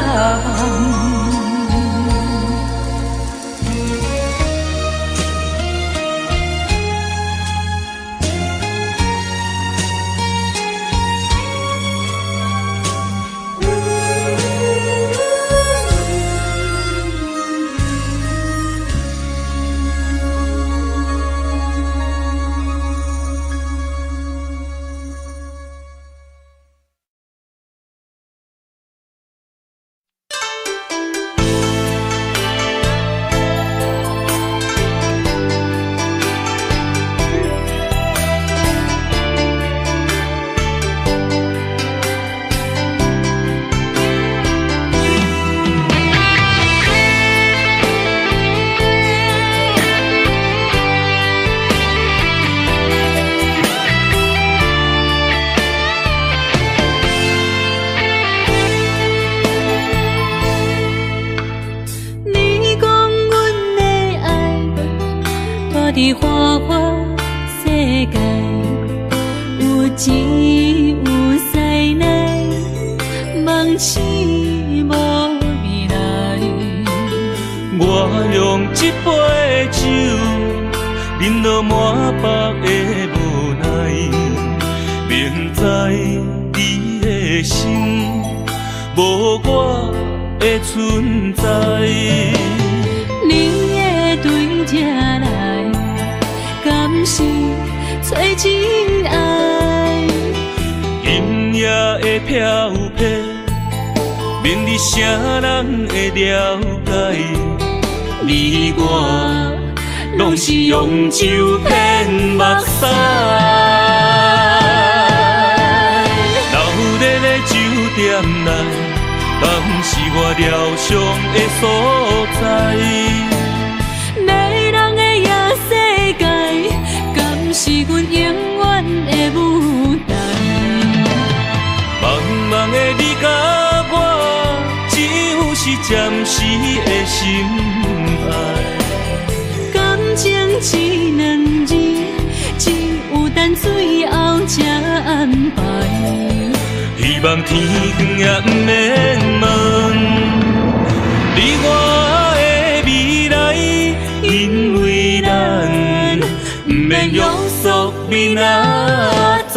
你讲阮的爱住伫花花世界，有钱有势来，梦醒无未来。我用这杯酒，饮落满腹的无奈，明知你的心无我的存在。你会对这来，敢是找真爱？今夜的飘泊，免你啥人会了解？你我拢是用酒骗目屎。闹热的酒店内，敢是我疗伤的所在？迷人的夜世界，敢是阮永远的舞台？茫茫的你佮我，只有是暂时的心爱。感情这两字，只有等最后才安排。希望天光也毋免问你我的未来，因为咱毋免约束明仔载。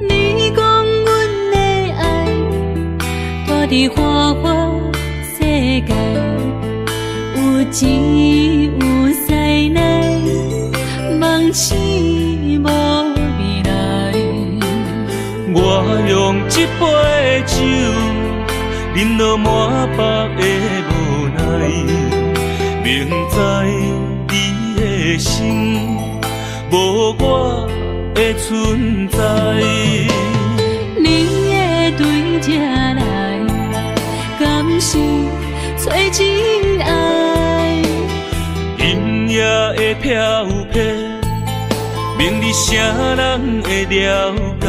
你讲阮的爱住伫花花世界，有钱有势来，梦醒无未来。我用这杯酒，饮落满腹的无奈，明知你的心无我的存在。你会对这来，敢是找真爱？今夜的飘泊，免你啥人会了解？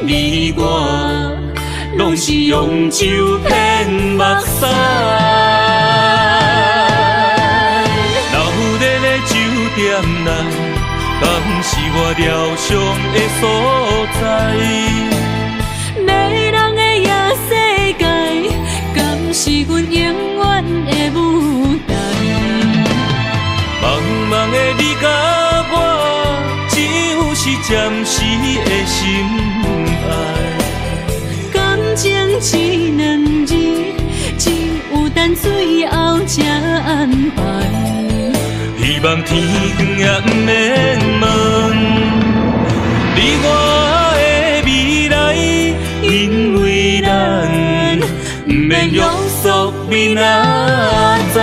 你我拢是用酒骗目屎。闹热的酒店内，敢是我疗伤的所在？迷人的夜世界，敢是阮永远的舞台？茫茫的你佮我，只有是暂时的心爱。感情這兩字，只有等最後才安排。希望天光也毋免問，你我的未來，因為咱毋免約束明仔載。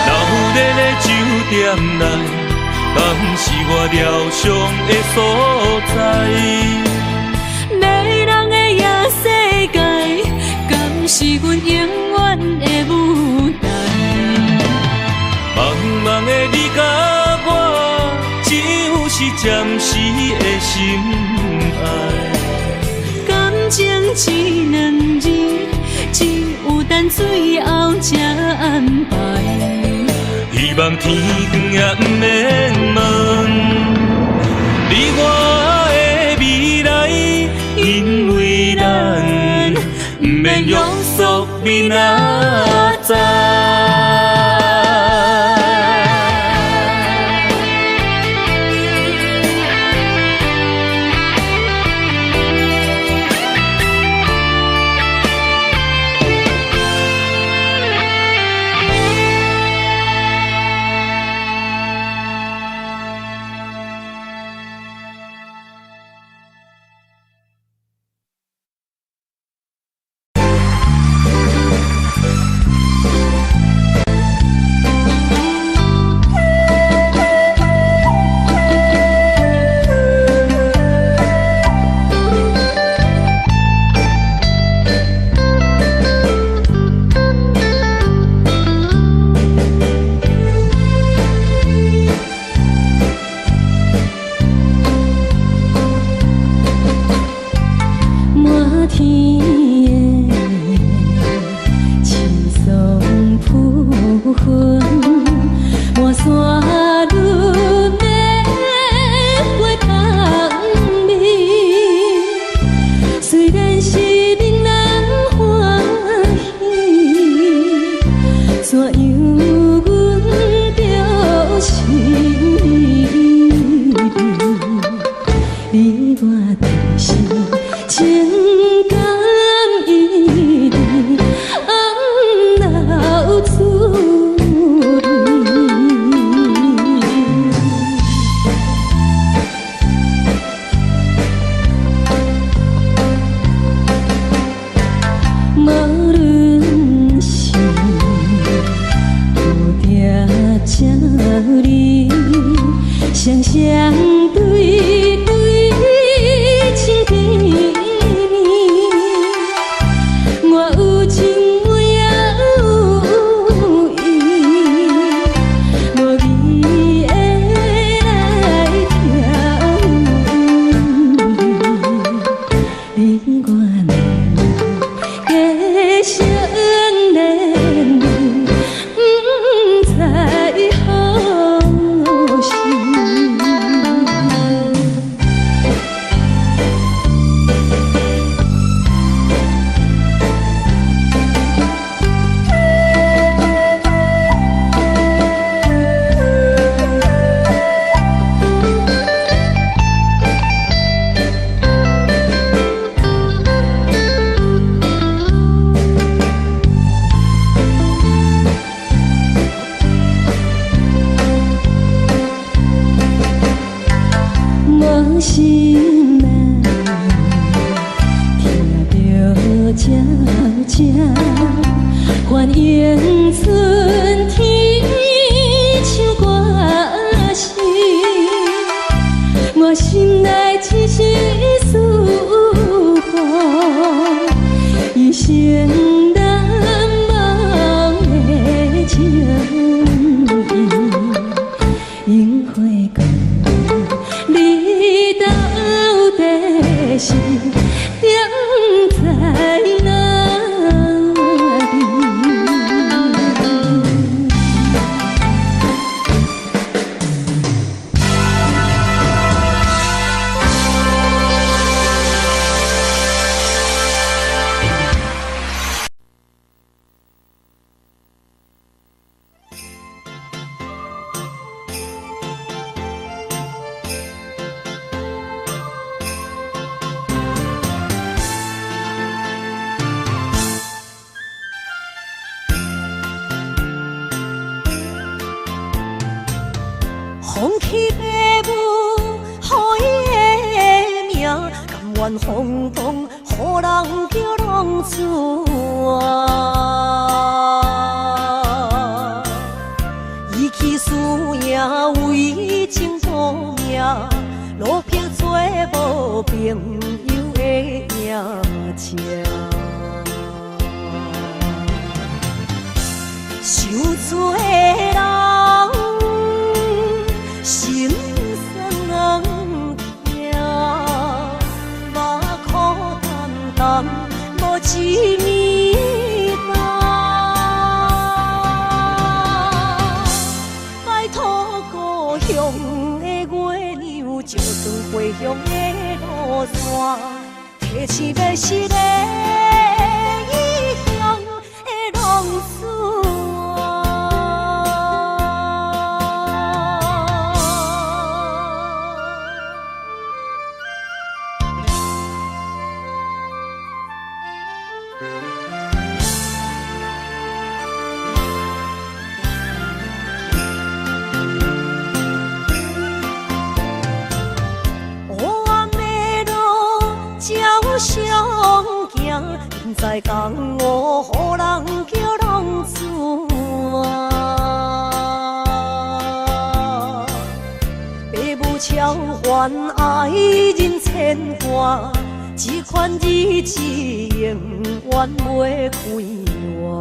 鬧熱的酒店內，敢是我療傷的所在？迷人的夜世界，敢是阮永遠的舞台？茫茫的你佮我，只有是暫時的心愛。感情這兩字，只有等最後才安排。希望天光也毋免問，你我的未來，因為咱毋免約束明仔載。滿天的青松浮雲，滿山女玫瑰香味。雖然是闽南歡喜，怎樣阮著心你我就是情感依恋，暗流出無論是蝴蝶這呢，雙雙對對親甜蜜。我有情我也有意，無義的來挑你我兩个相連理，不知何時。我心內聽著這聲，歡迎春天唱歌聲，我心內一絲思慕，一生難忘的情意，櫻花糕。你到底是踮在哪裡？願風動，予人叫浪子啊！伊去输赢为情赌命，落魄找无朋友的影子。受罪的人心酸疼，目苦澹澹无一暝冬。拜托故乡的月娘，照转回乡的路线，提醒迷失的异乡的浪子。毋知江湖予人叫浪子啊，爸母超凡爱人牵挂，这款日子永远袂快活。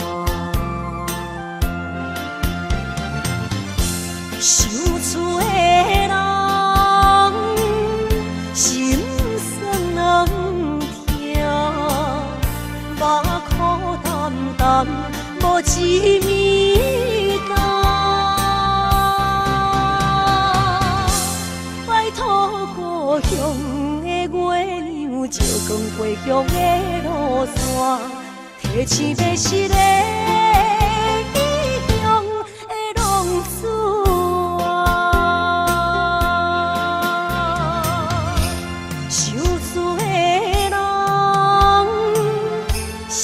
受罪的人心酸疼，目苦澹澹无一暝冬。拜托故乡的月娘，照光回乡的路线，提醒迷失的异乡的浪子啊。受罪的人心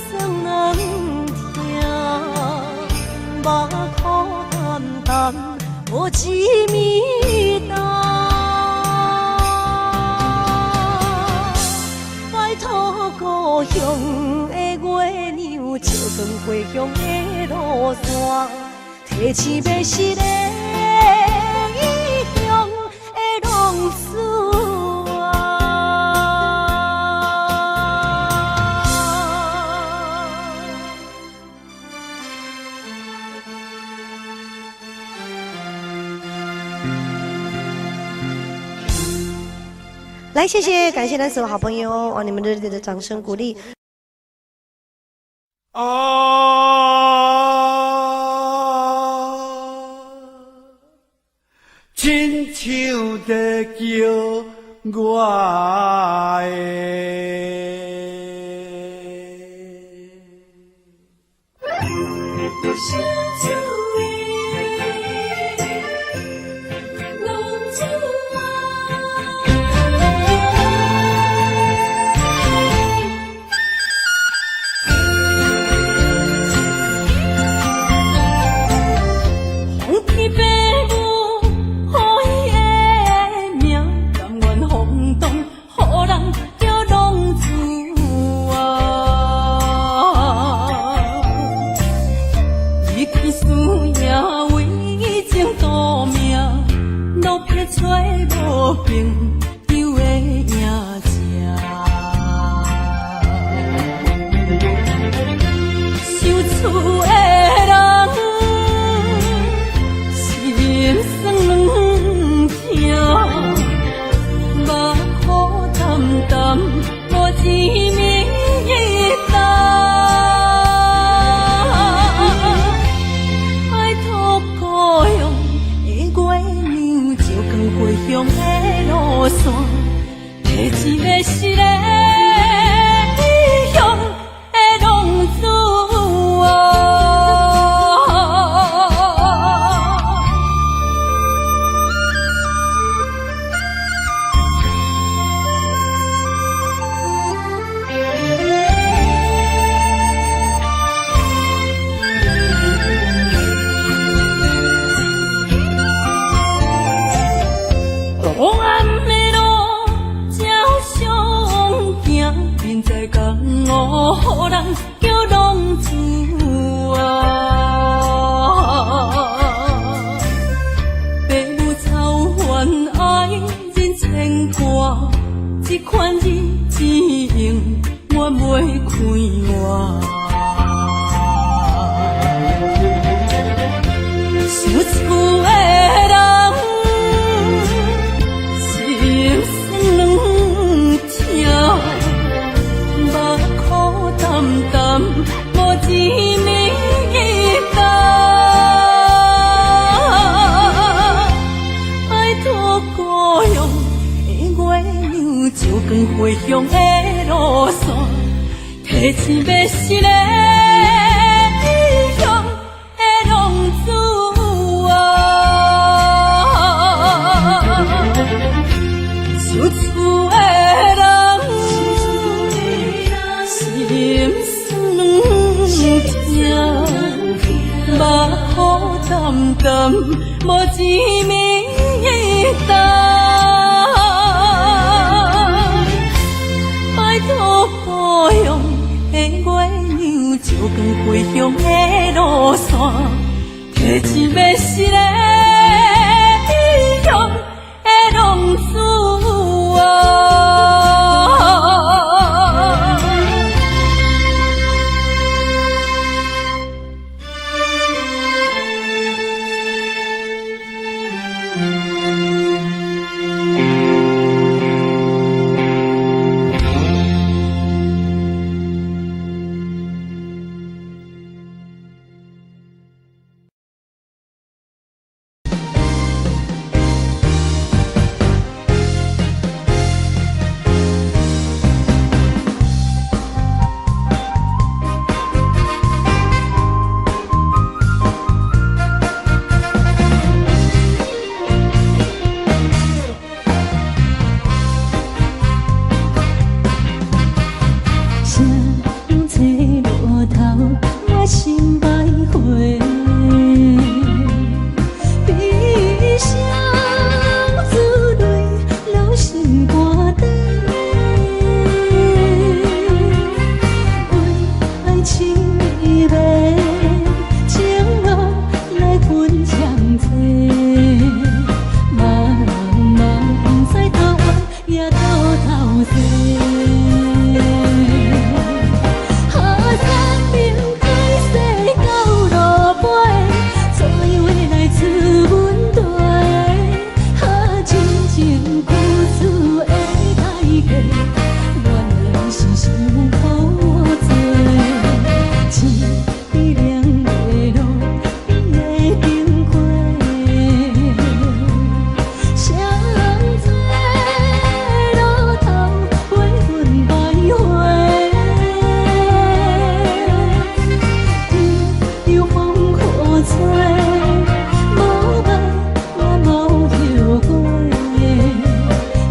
酸疼，目苦澹澹无一暝冬。拜托故乡的月娘，照光回乡的路线，提醒迷失的异乡的浪子啊。来，谢谢，感谢咱所有好朋友，哇，你们热烈的掌声鼓励。啊，亲像在叫我的。浪子啊！风天爸母予伊的名，甘愿风动，予人叫浪子啊！伊去输赢为情赌命，落魄找无朋友的影子。受厝的人心酸疼，目苦澹澹无一暝冬。拜托故乡的月娘，照光回乡的路线，提醒迷失的异乡的浪子啊！黑暗的路照相這款日子永遠袂快活。想厝的人，心酸软疼，目苦澹澹，無一暝冬。拜託故鄉的月娘，照光回鄉的路線，提錢欲失的異鄉的浪子啊！想厝的人，心酸软疼，目苦澹澹，無一暝冬。拜託故鄉的月娘，照光回鄉的路線，提錢欲失的異鄉的浪子啊！誰坐路頭，我心徘徊。悲傷珠淚落心肝底，為愛情迷迷，情路來分相找。茫茫不知倒遠也倒頭西。哈山明開西到路尾，怎樣會來出阮地？哈真情付出的代價，原來是傷苦濟。一滴凉的路边的灯火，谁坐路头陪阮徘徊？任由风雨吹，无爱我无后悔。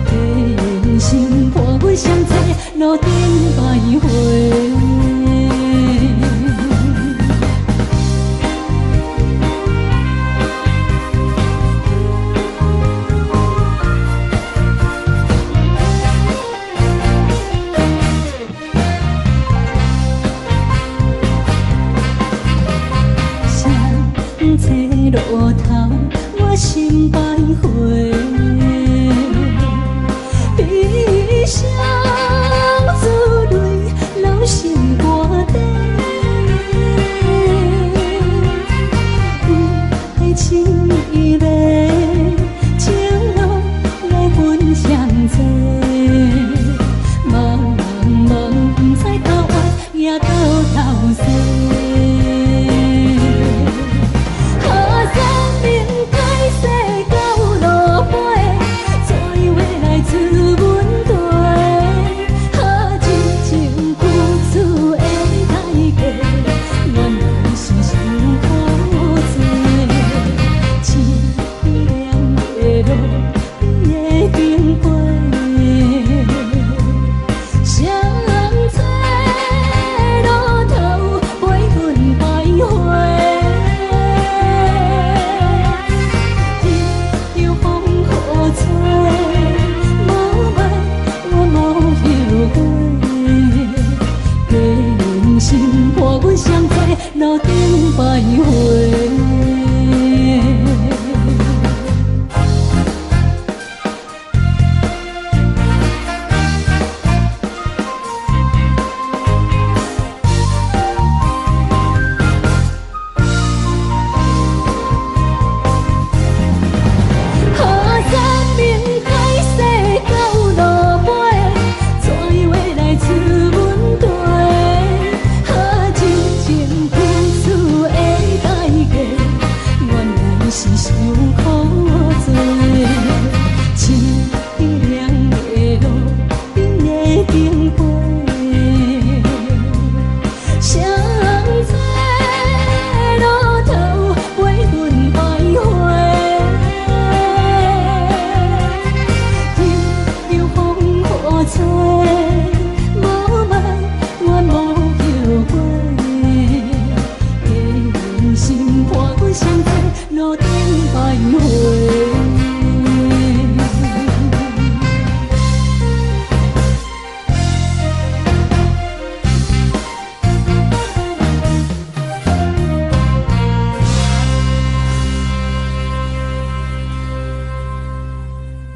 假言心伴阮相坐路顶徘徊。誰坐路頭，我心徘徊。悲傷珠淚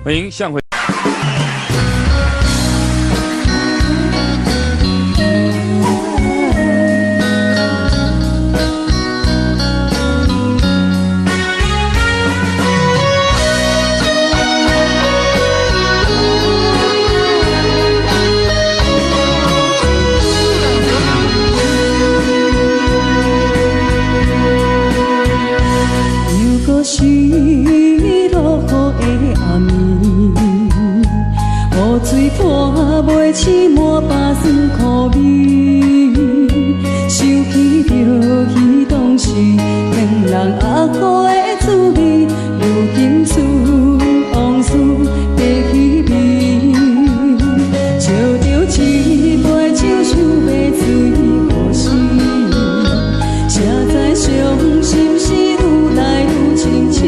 歡迎向輝。又閣是落雨的暗暝，雨水泼袂醒滿腹酸苦味，想起著彼當時兩人阿好的滋味，如今剩往事白彼味，照著一杯酒想欲醉何時？才知傷心事愈來愈清醒，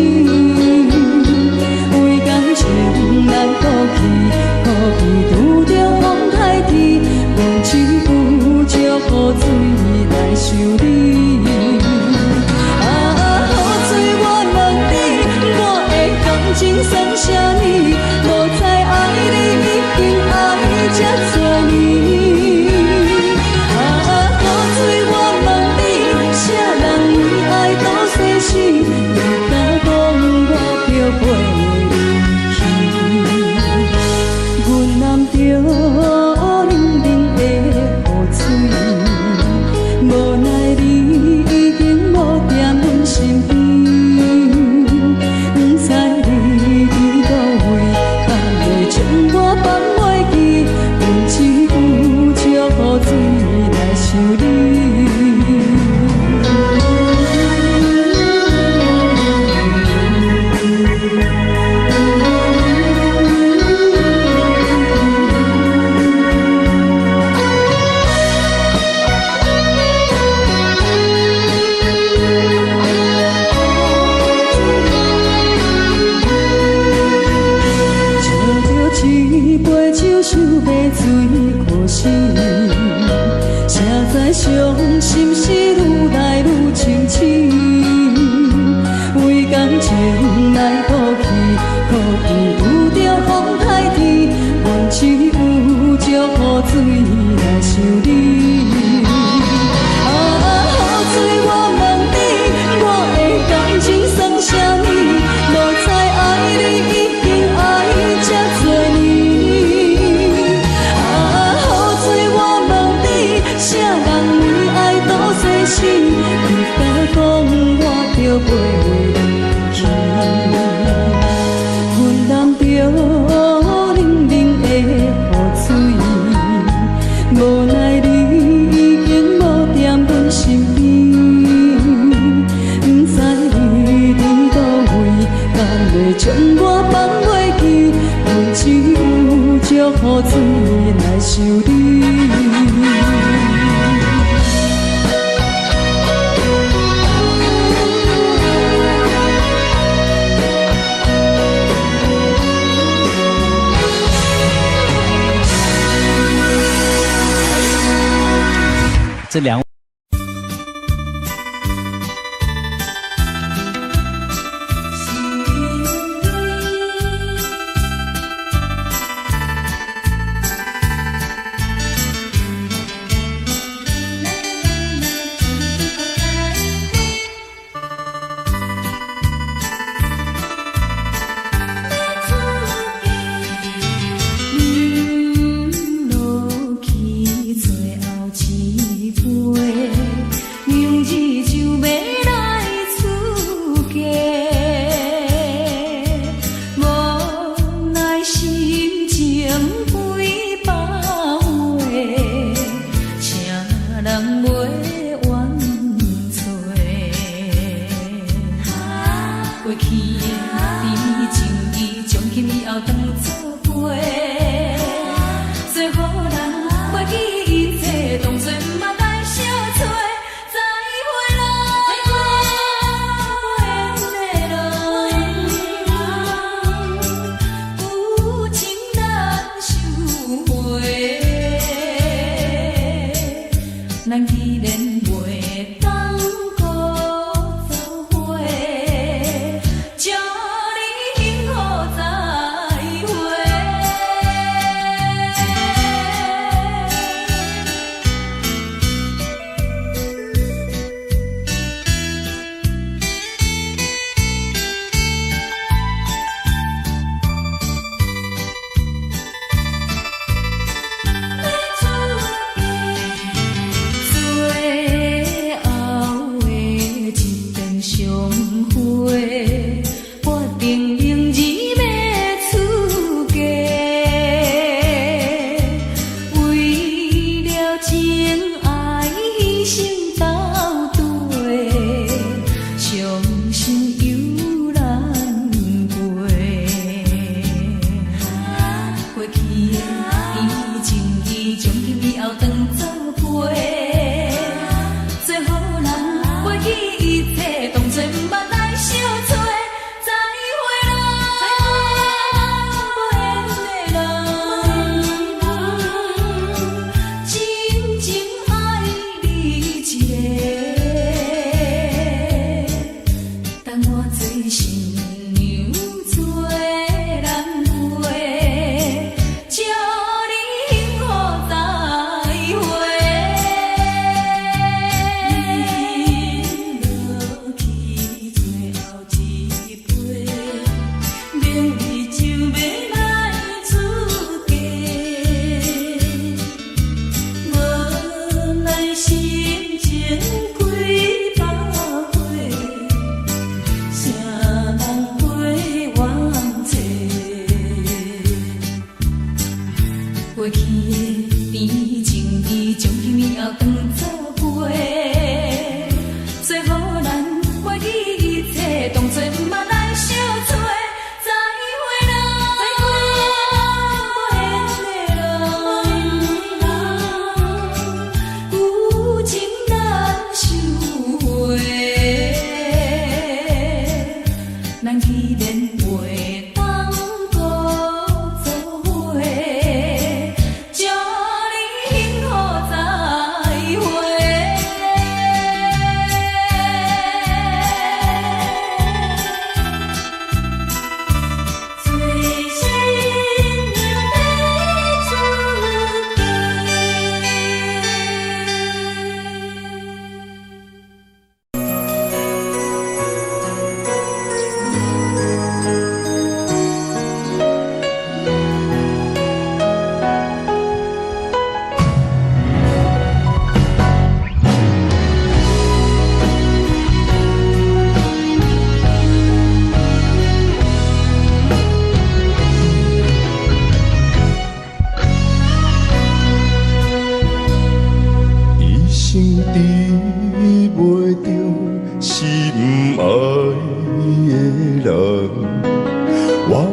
為感情難過去，苦比拄著風颱天，阮只有借雨水來想你。啊，雨水我問你，我的感情算啥物？無知愛你已經愛這多年。啊，雨水我問你，啥人為愛賭生死？你敢講我著陪你去？阮攬著冷冷的雨水，無奈你已經無踮阮身邊，不知你佇佗位，敢會將我放袂記？阮只有借雨水來想你。照著一杯酒，想欲醉可惜，才知傷心事愈來愈清醒。為感情來賭氣，苦比拄著風颱天，阮只有借雨水來想你。啊，雨水我問你，我的感情算啥物？無知愛你已經愛這多年。啊，雨水我問你，啥人為愛賭生死？你敢講我著陪你去？阮攬著冷冷的雨水，無奈你已經無踮阮身邊，不知你佇佗位，敢會將我放袂記？阮只有借雨水來想你。這兩。飲落去最後一杯，明日就欲來出嫁，無奈心情幾百回，請人袂怨找。過去的甜蜜情誼，從今以後當作陪。做予人袂記一切，當作毋捌來相揣。再會啦，緣的人，有情難收回。咱既然袂當閣做伙，祝你幸福在一。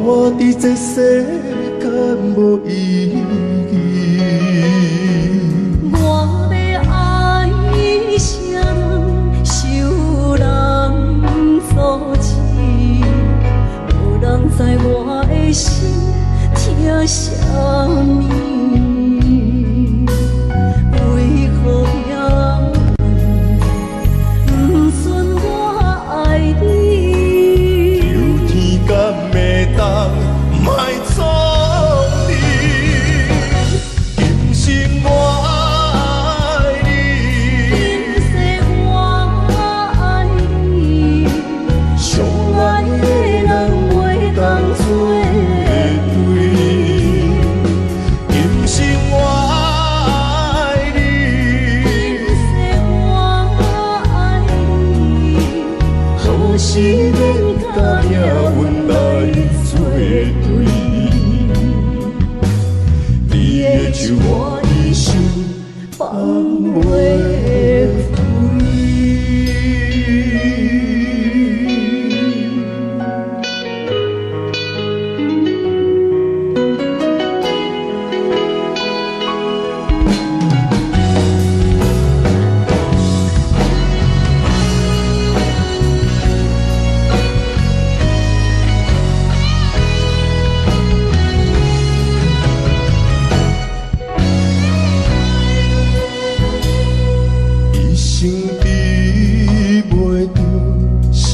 活佇這世間無意義。我欲愛啥人，受人阻止，無人知我的心疼啥物。為何命運毋准我愛你？求天敢會當莫創你，今生我愛你，今世我愛你，上愛的人袂當做對。今生我愛你，今世我愛你，何時免共命運來做對？你的手我一生放袂開。一生比袂著心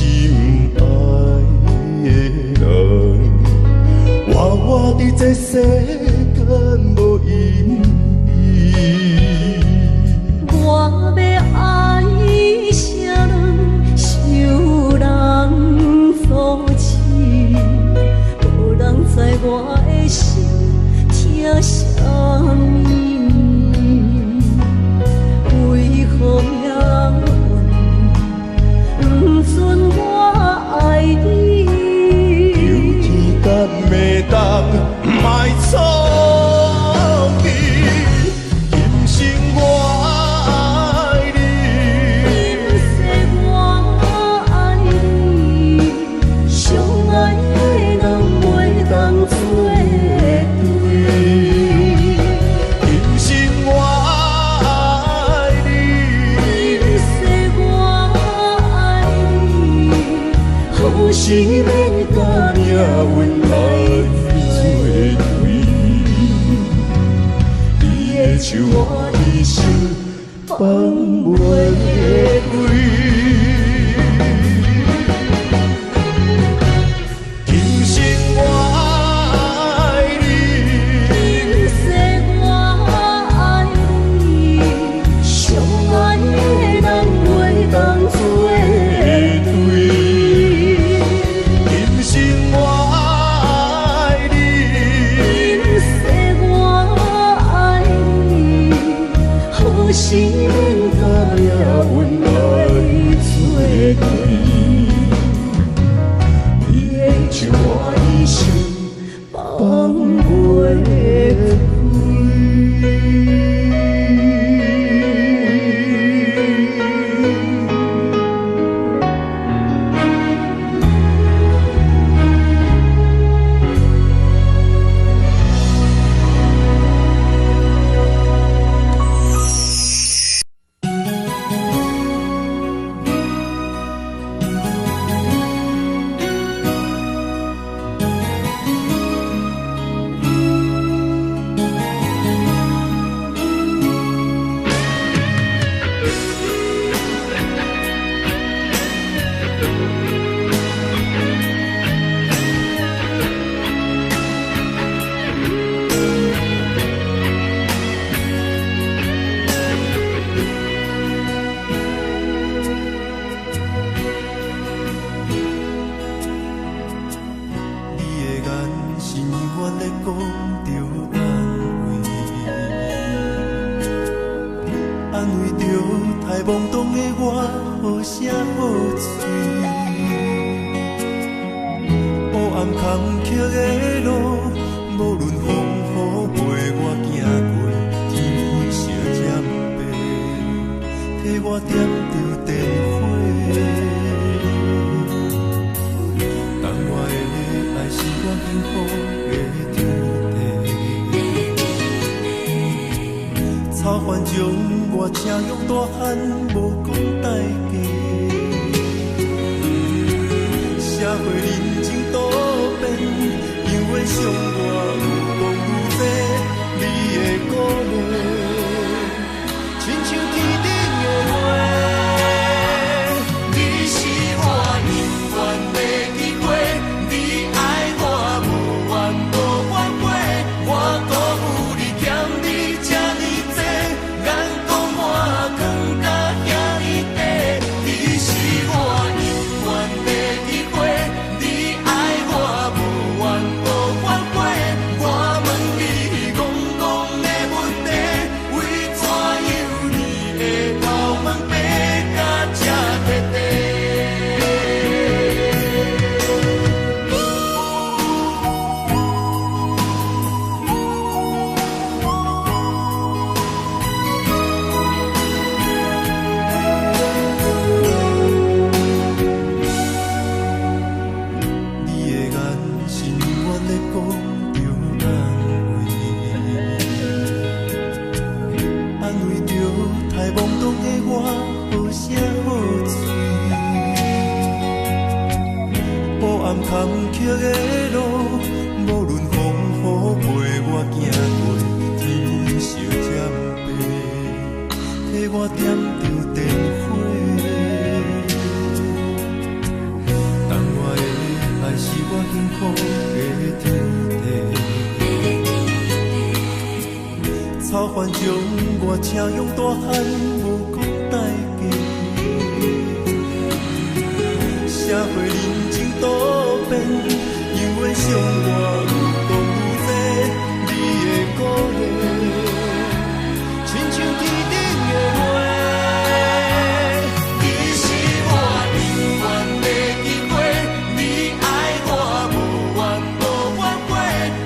愛的人，活活佇這世間無意義。我欲愛啥人，受人阻止，無人知我的心疼啥物。為何命運毋准我愛你？求天敢會當莫創你，今生我愛你，今世我愛你，上愛的人袂當做對。今生我愛你，今世我愛你，何時免共命運來做對？你的手我一生放放袂袂開。今生我愛你，今世我愛你，上愛的人袂當做對。今生我愛你，今世我愛你，何時免共命運來做對？你的手我一生放袂開。你的眼神永遠咧講著安慰，安慰著太懵懂的我，好聲好喙。黑暗坎坷的路，無論風雨陪我行過，天灰色渐白，替我點著電火。當我的愛是我幸福的天地。草原将我车用大汉，無講代價。社會人情多變，永遠傷我愈講愈濟，你的鼓勵，親像天頂的月。你是我永遠的機會，你愛我無怨無反悔，我辜負你欠你這呢濟，眼光我藏甲遐呢短。你是我永遠的機會，你愛我無怨無反悔，我問你戇戇的問題，為怎樣你會頭毛白甲這徹底？你的眼神永遠咧講著安慰，安慰著太懵懂的我，好聲好喙。黑暗坎坷的路，無論風雨陪我行過，天色漸白，替我點著電火。當我的愛是我幸福的天地。草原將我車用大漢，無講代價。社會人情多變，永遠傷我愈講愈濟，你的鼓勵，親像天頂的月。你是我永遠的機會，你愛我無怨無反悔，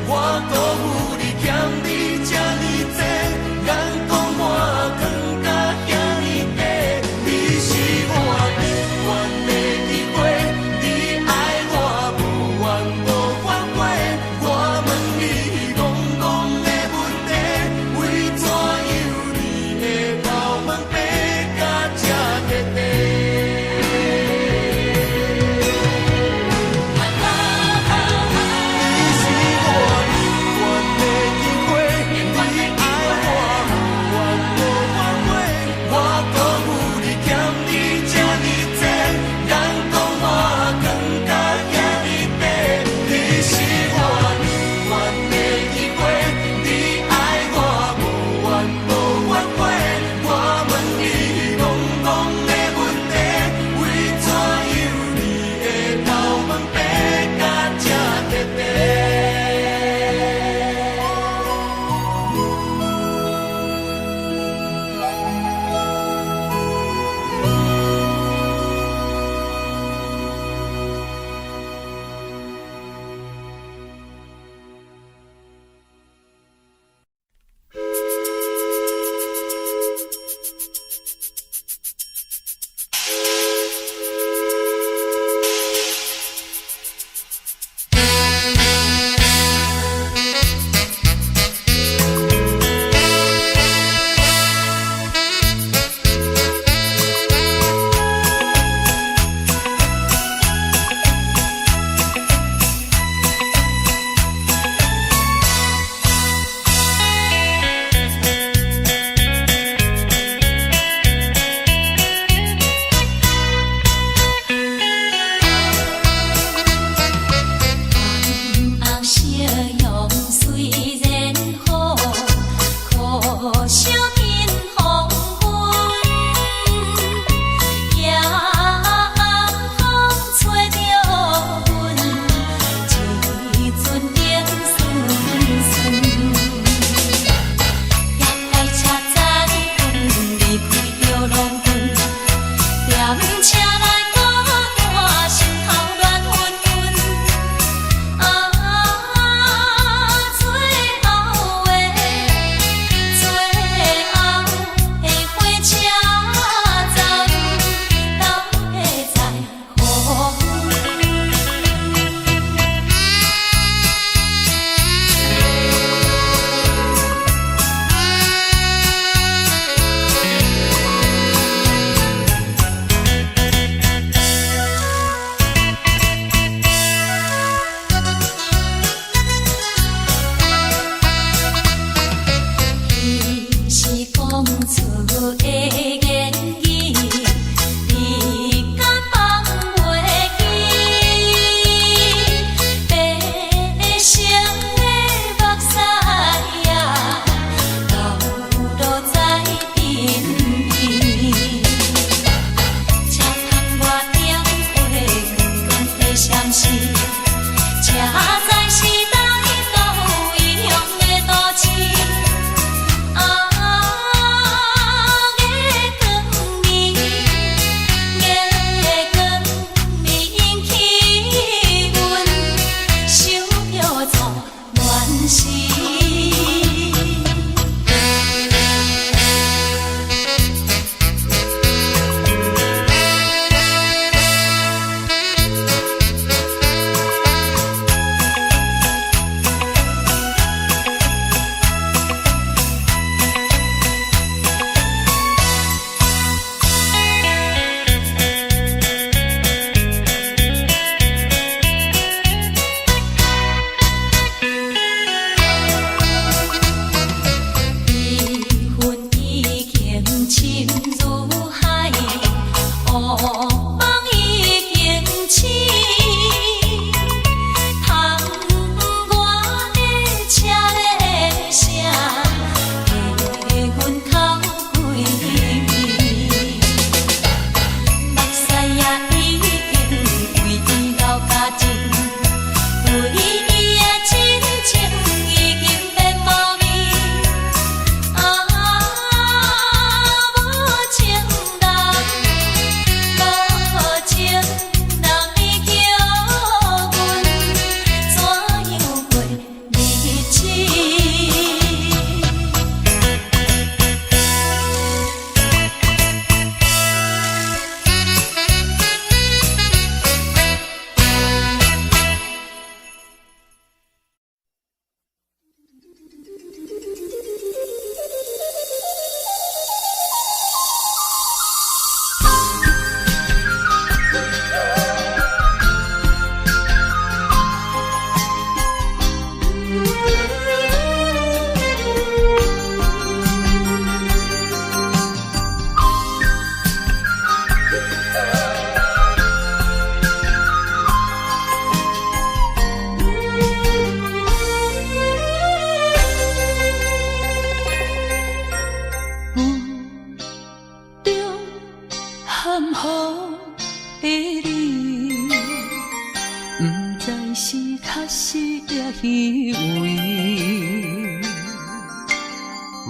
我辜負你欠你這呢濟，眼光我藏甲遐呢短。你是我永遠的機會，你愛我無怨無反悔，我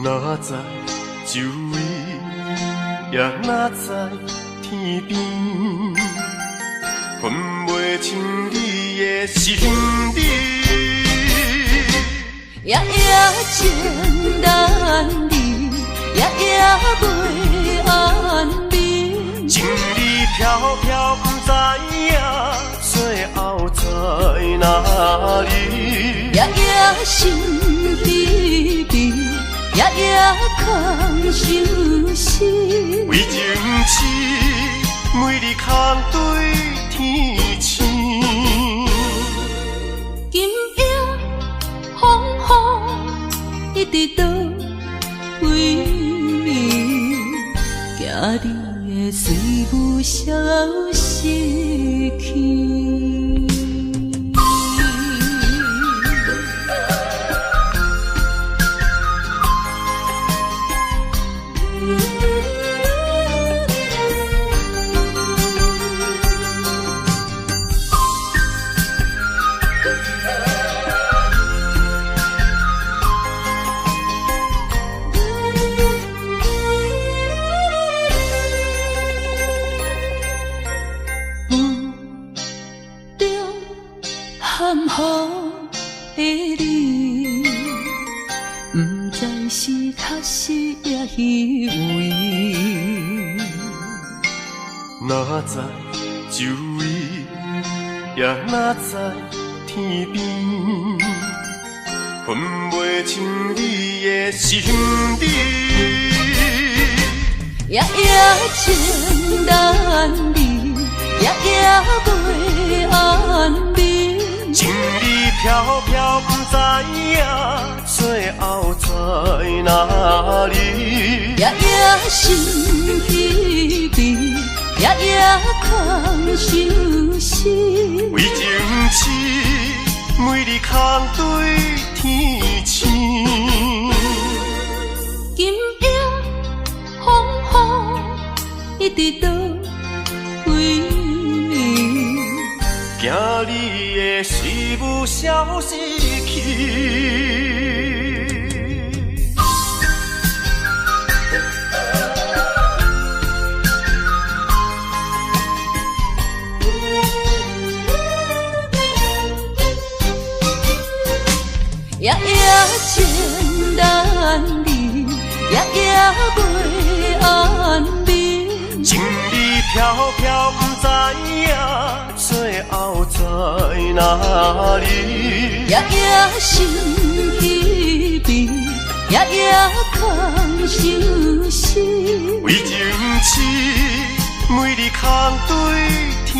若在周围，也若在天边，分袂清你的心理。夜夜情难离，夜夜袂安眠。情理飘飘，不知影最后在哪里。夜夜心疲惫，夜夜空相思。为情痴，每日空对天星。今夜风雨一直倒位，惊你的水雾消失去。的你，不知是确实抑虚伪。若在周围，也若在天边，分袂清你的心理。夜夜情难离，夜夜袂安眠。情理飘飘，不知影最后在哪里。夜夜心疲惫，夜夜空相思。为情痴，每日空对天星。今夜风雨一直倒位，惊你的思雾消失去。夜夜情难离，夜夜袂安眠。情理飘飘，不知影最后在哪里。夜夜心疲惫，夜夜空相思。为情痴，每日空对天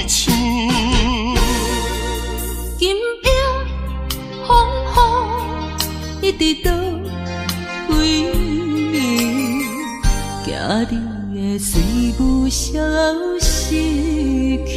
星。今夜风雨一直倒位，惊你的水雾消失去。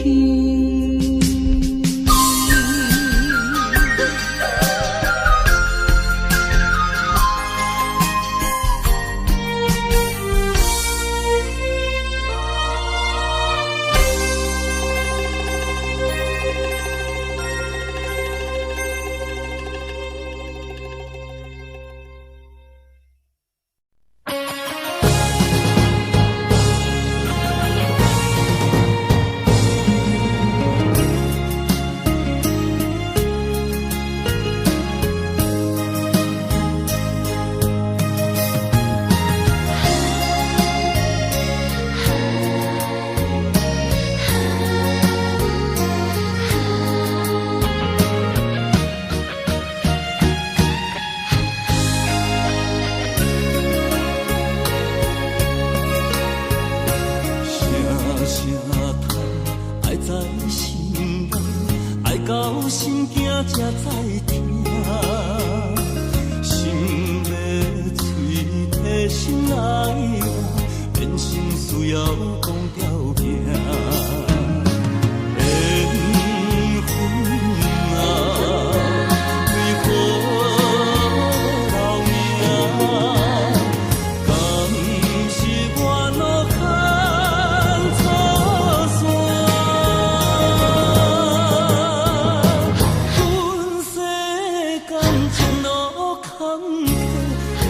感情路坎坷。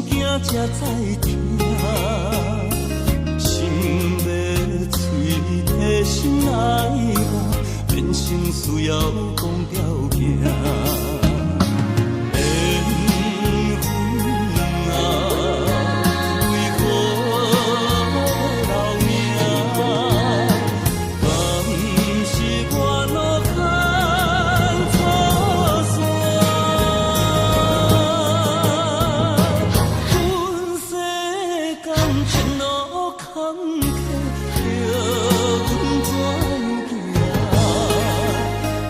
驚才知疼，心欲喙提心愛我，人生需要講條件。緣分啊，為何留名？敢是我路牽錯線？阮世間情路坎坷，叫阮怎样行？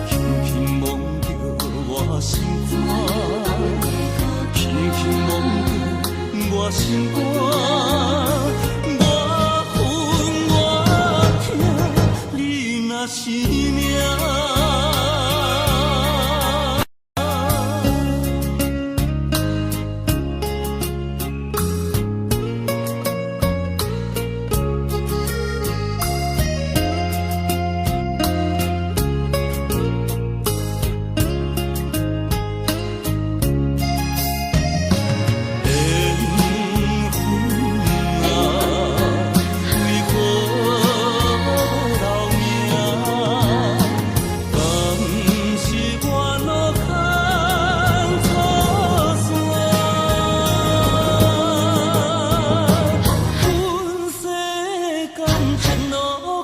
輕輕摸著我心肝，輕輕摸著我心肝，我恨我疼，你若是命。緣分啊，為何留名？敢是我路牽錯線？阮世間情路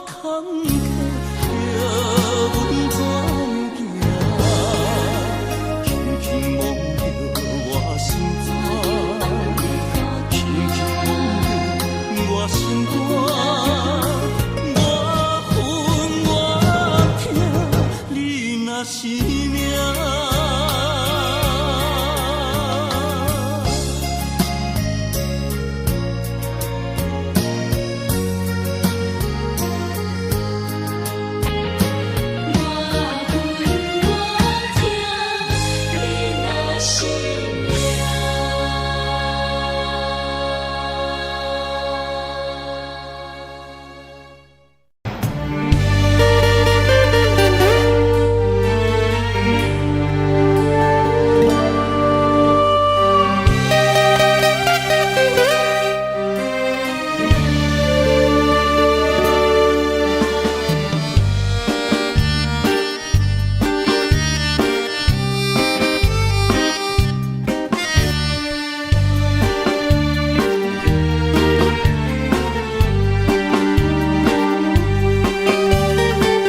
坎坷，叫阮怎样行？輕輕摸著我心肝，輕輕摸著我心肝，我恨我疼，你若是命。我恨我疼，你若是命。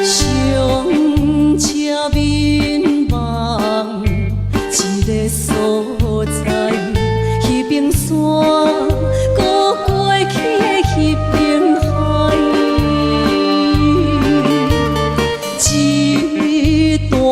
上車眠夢一个所在，彼邊山，閣過去的彼邊海，一段往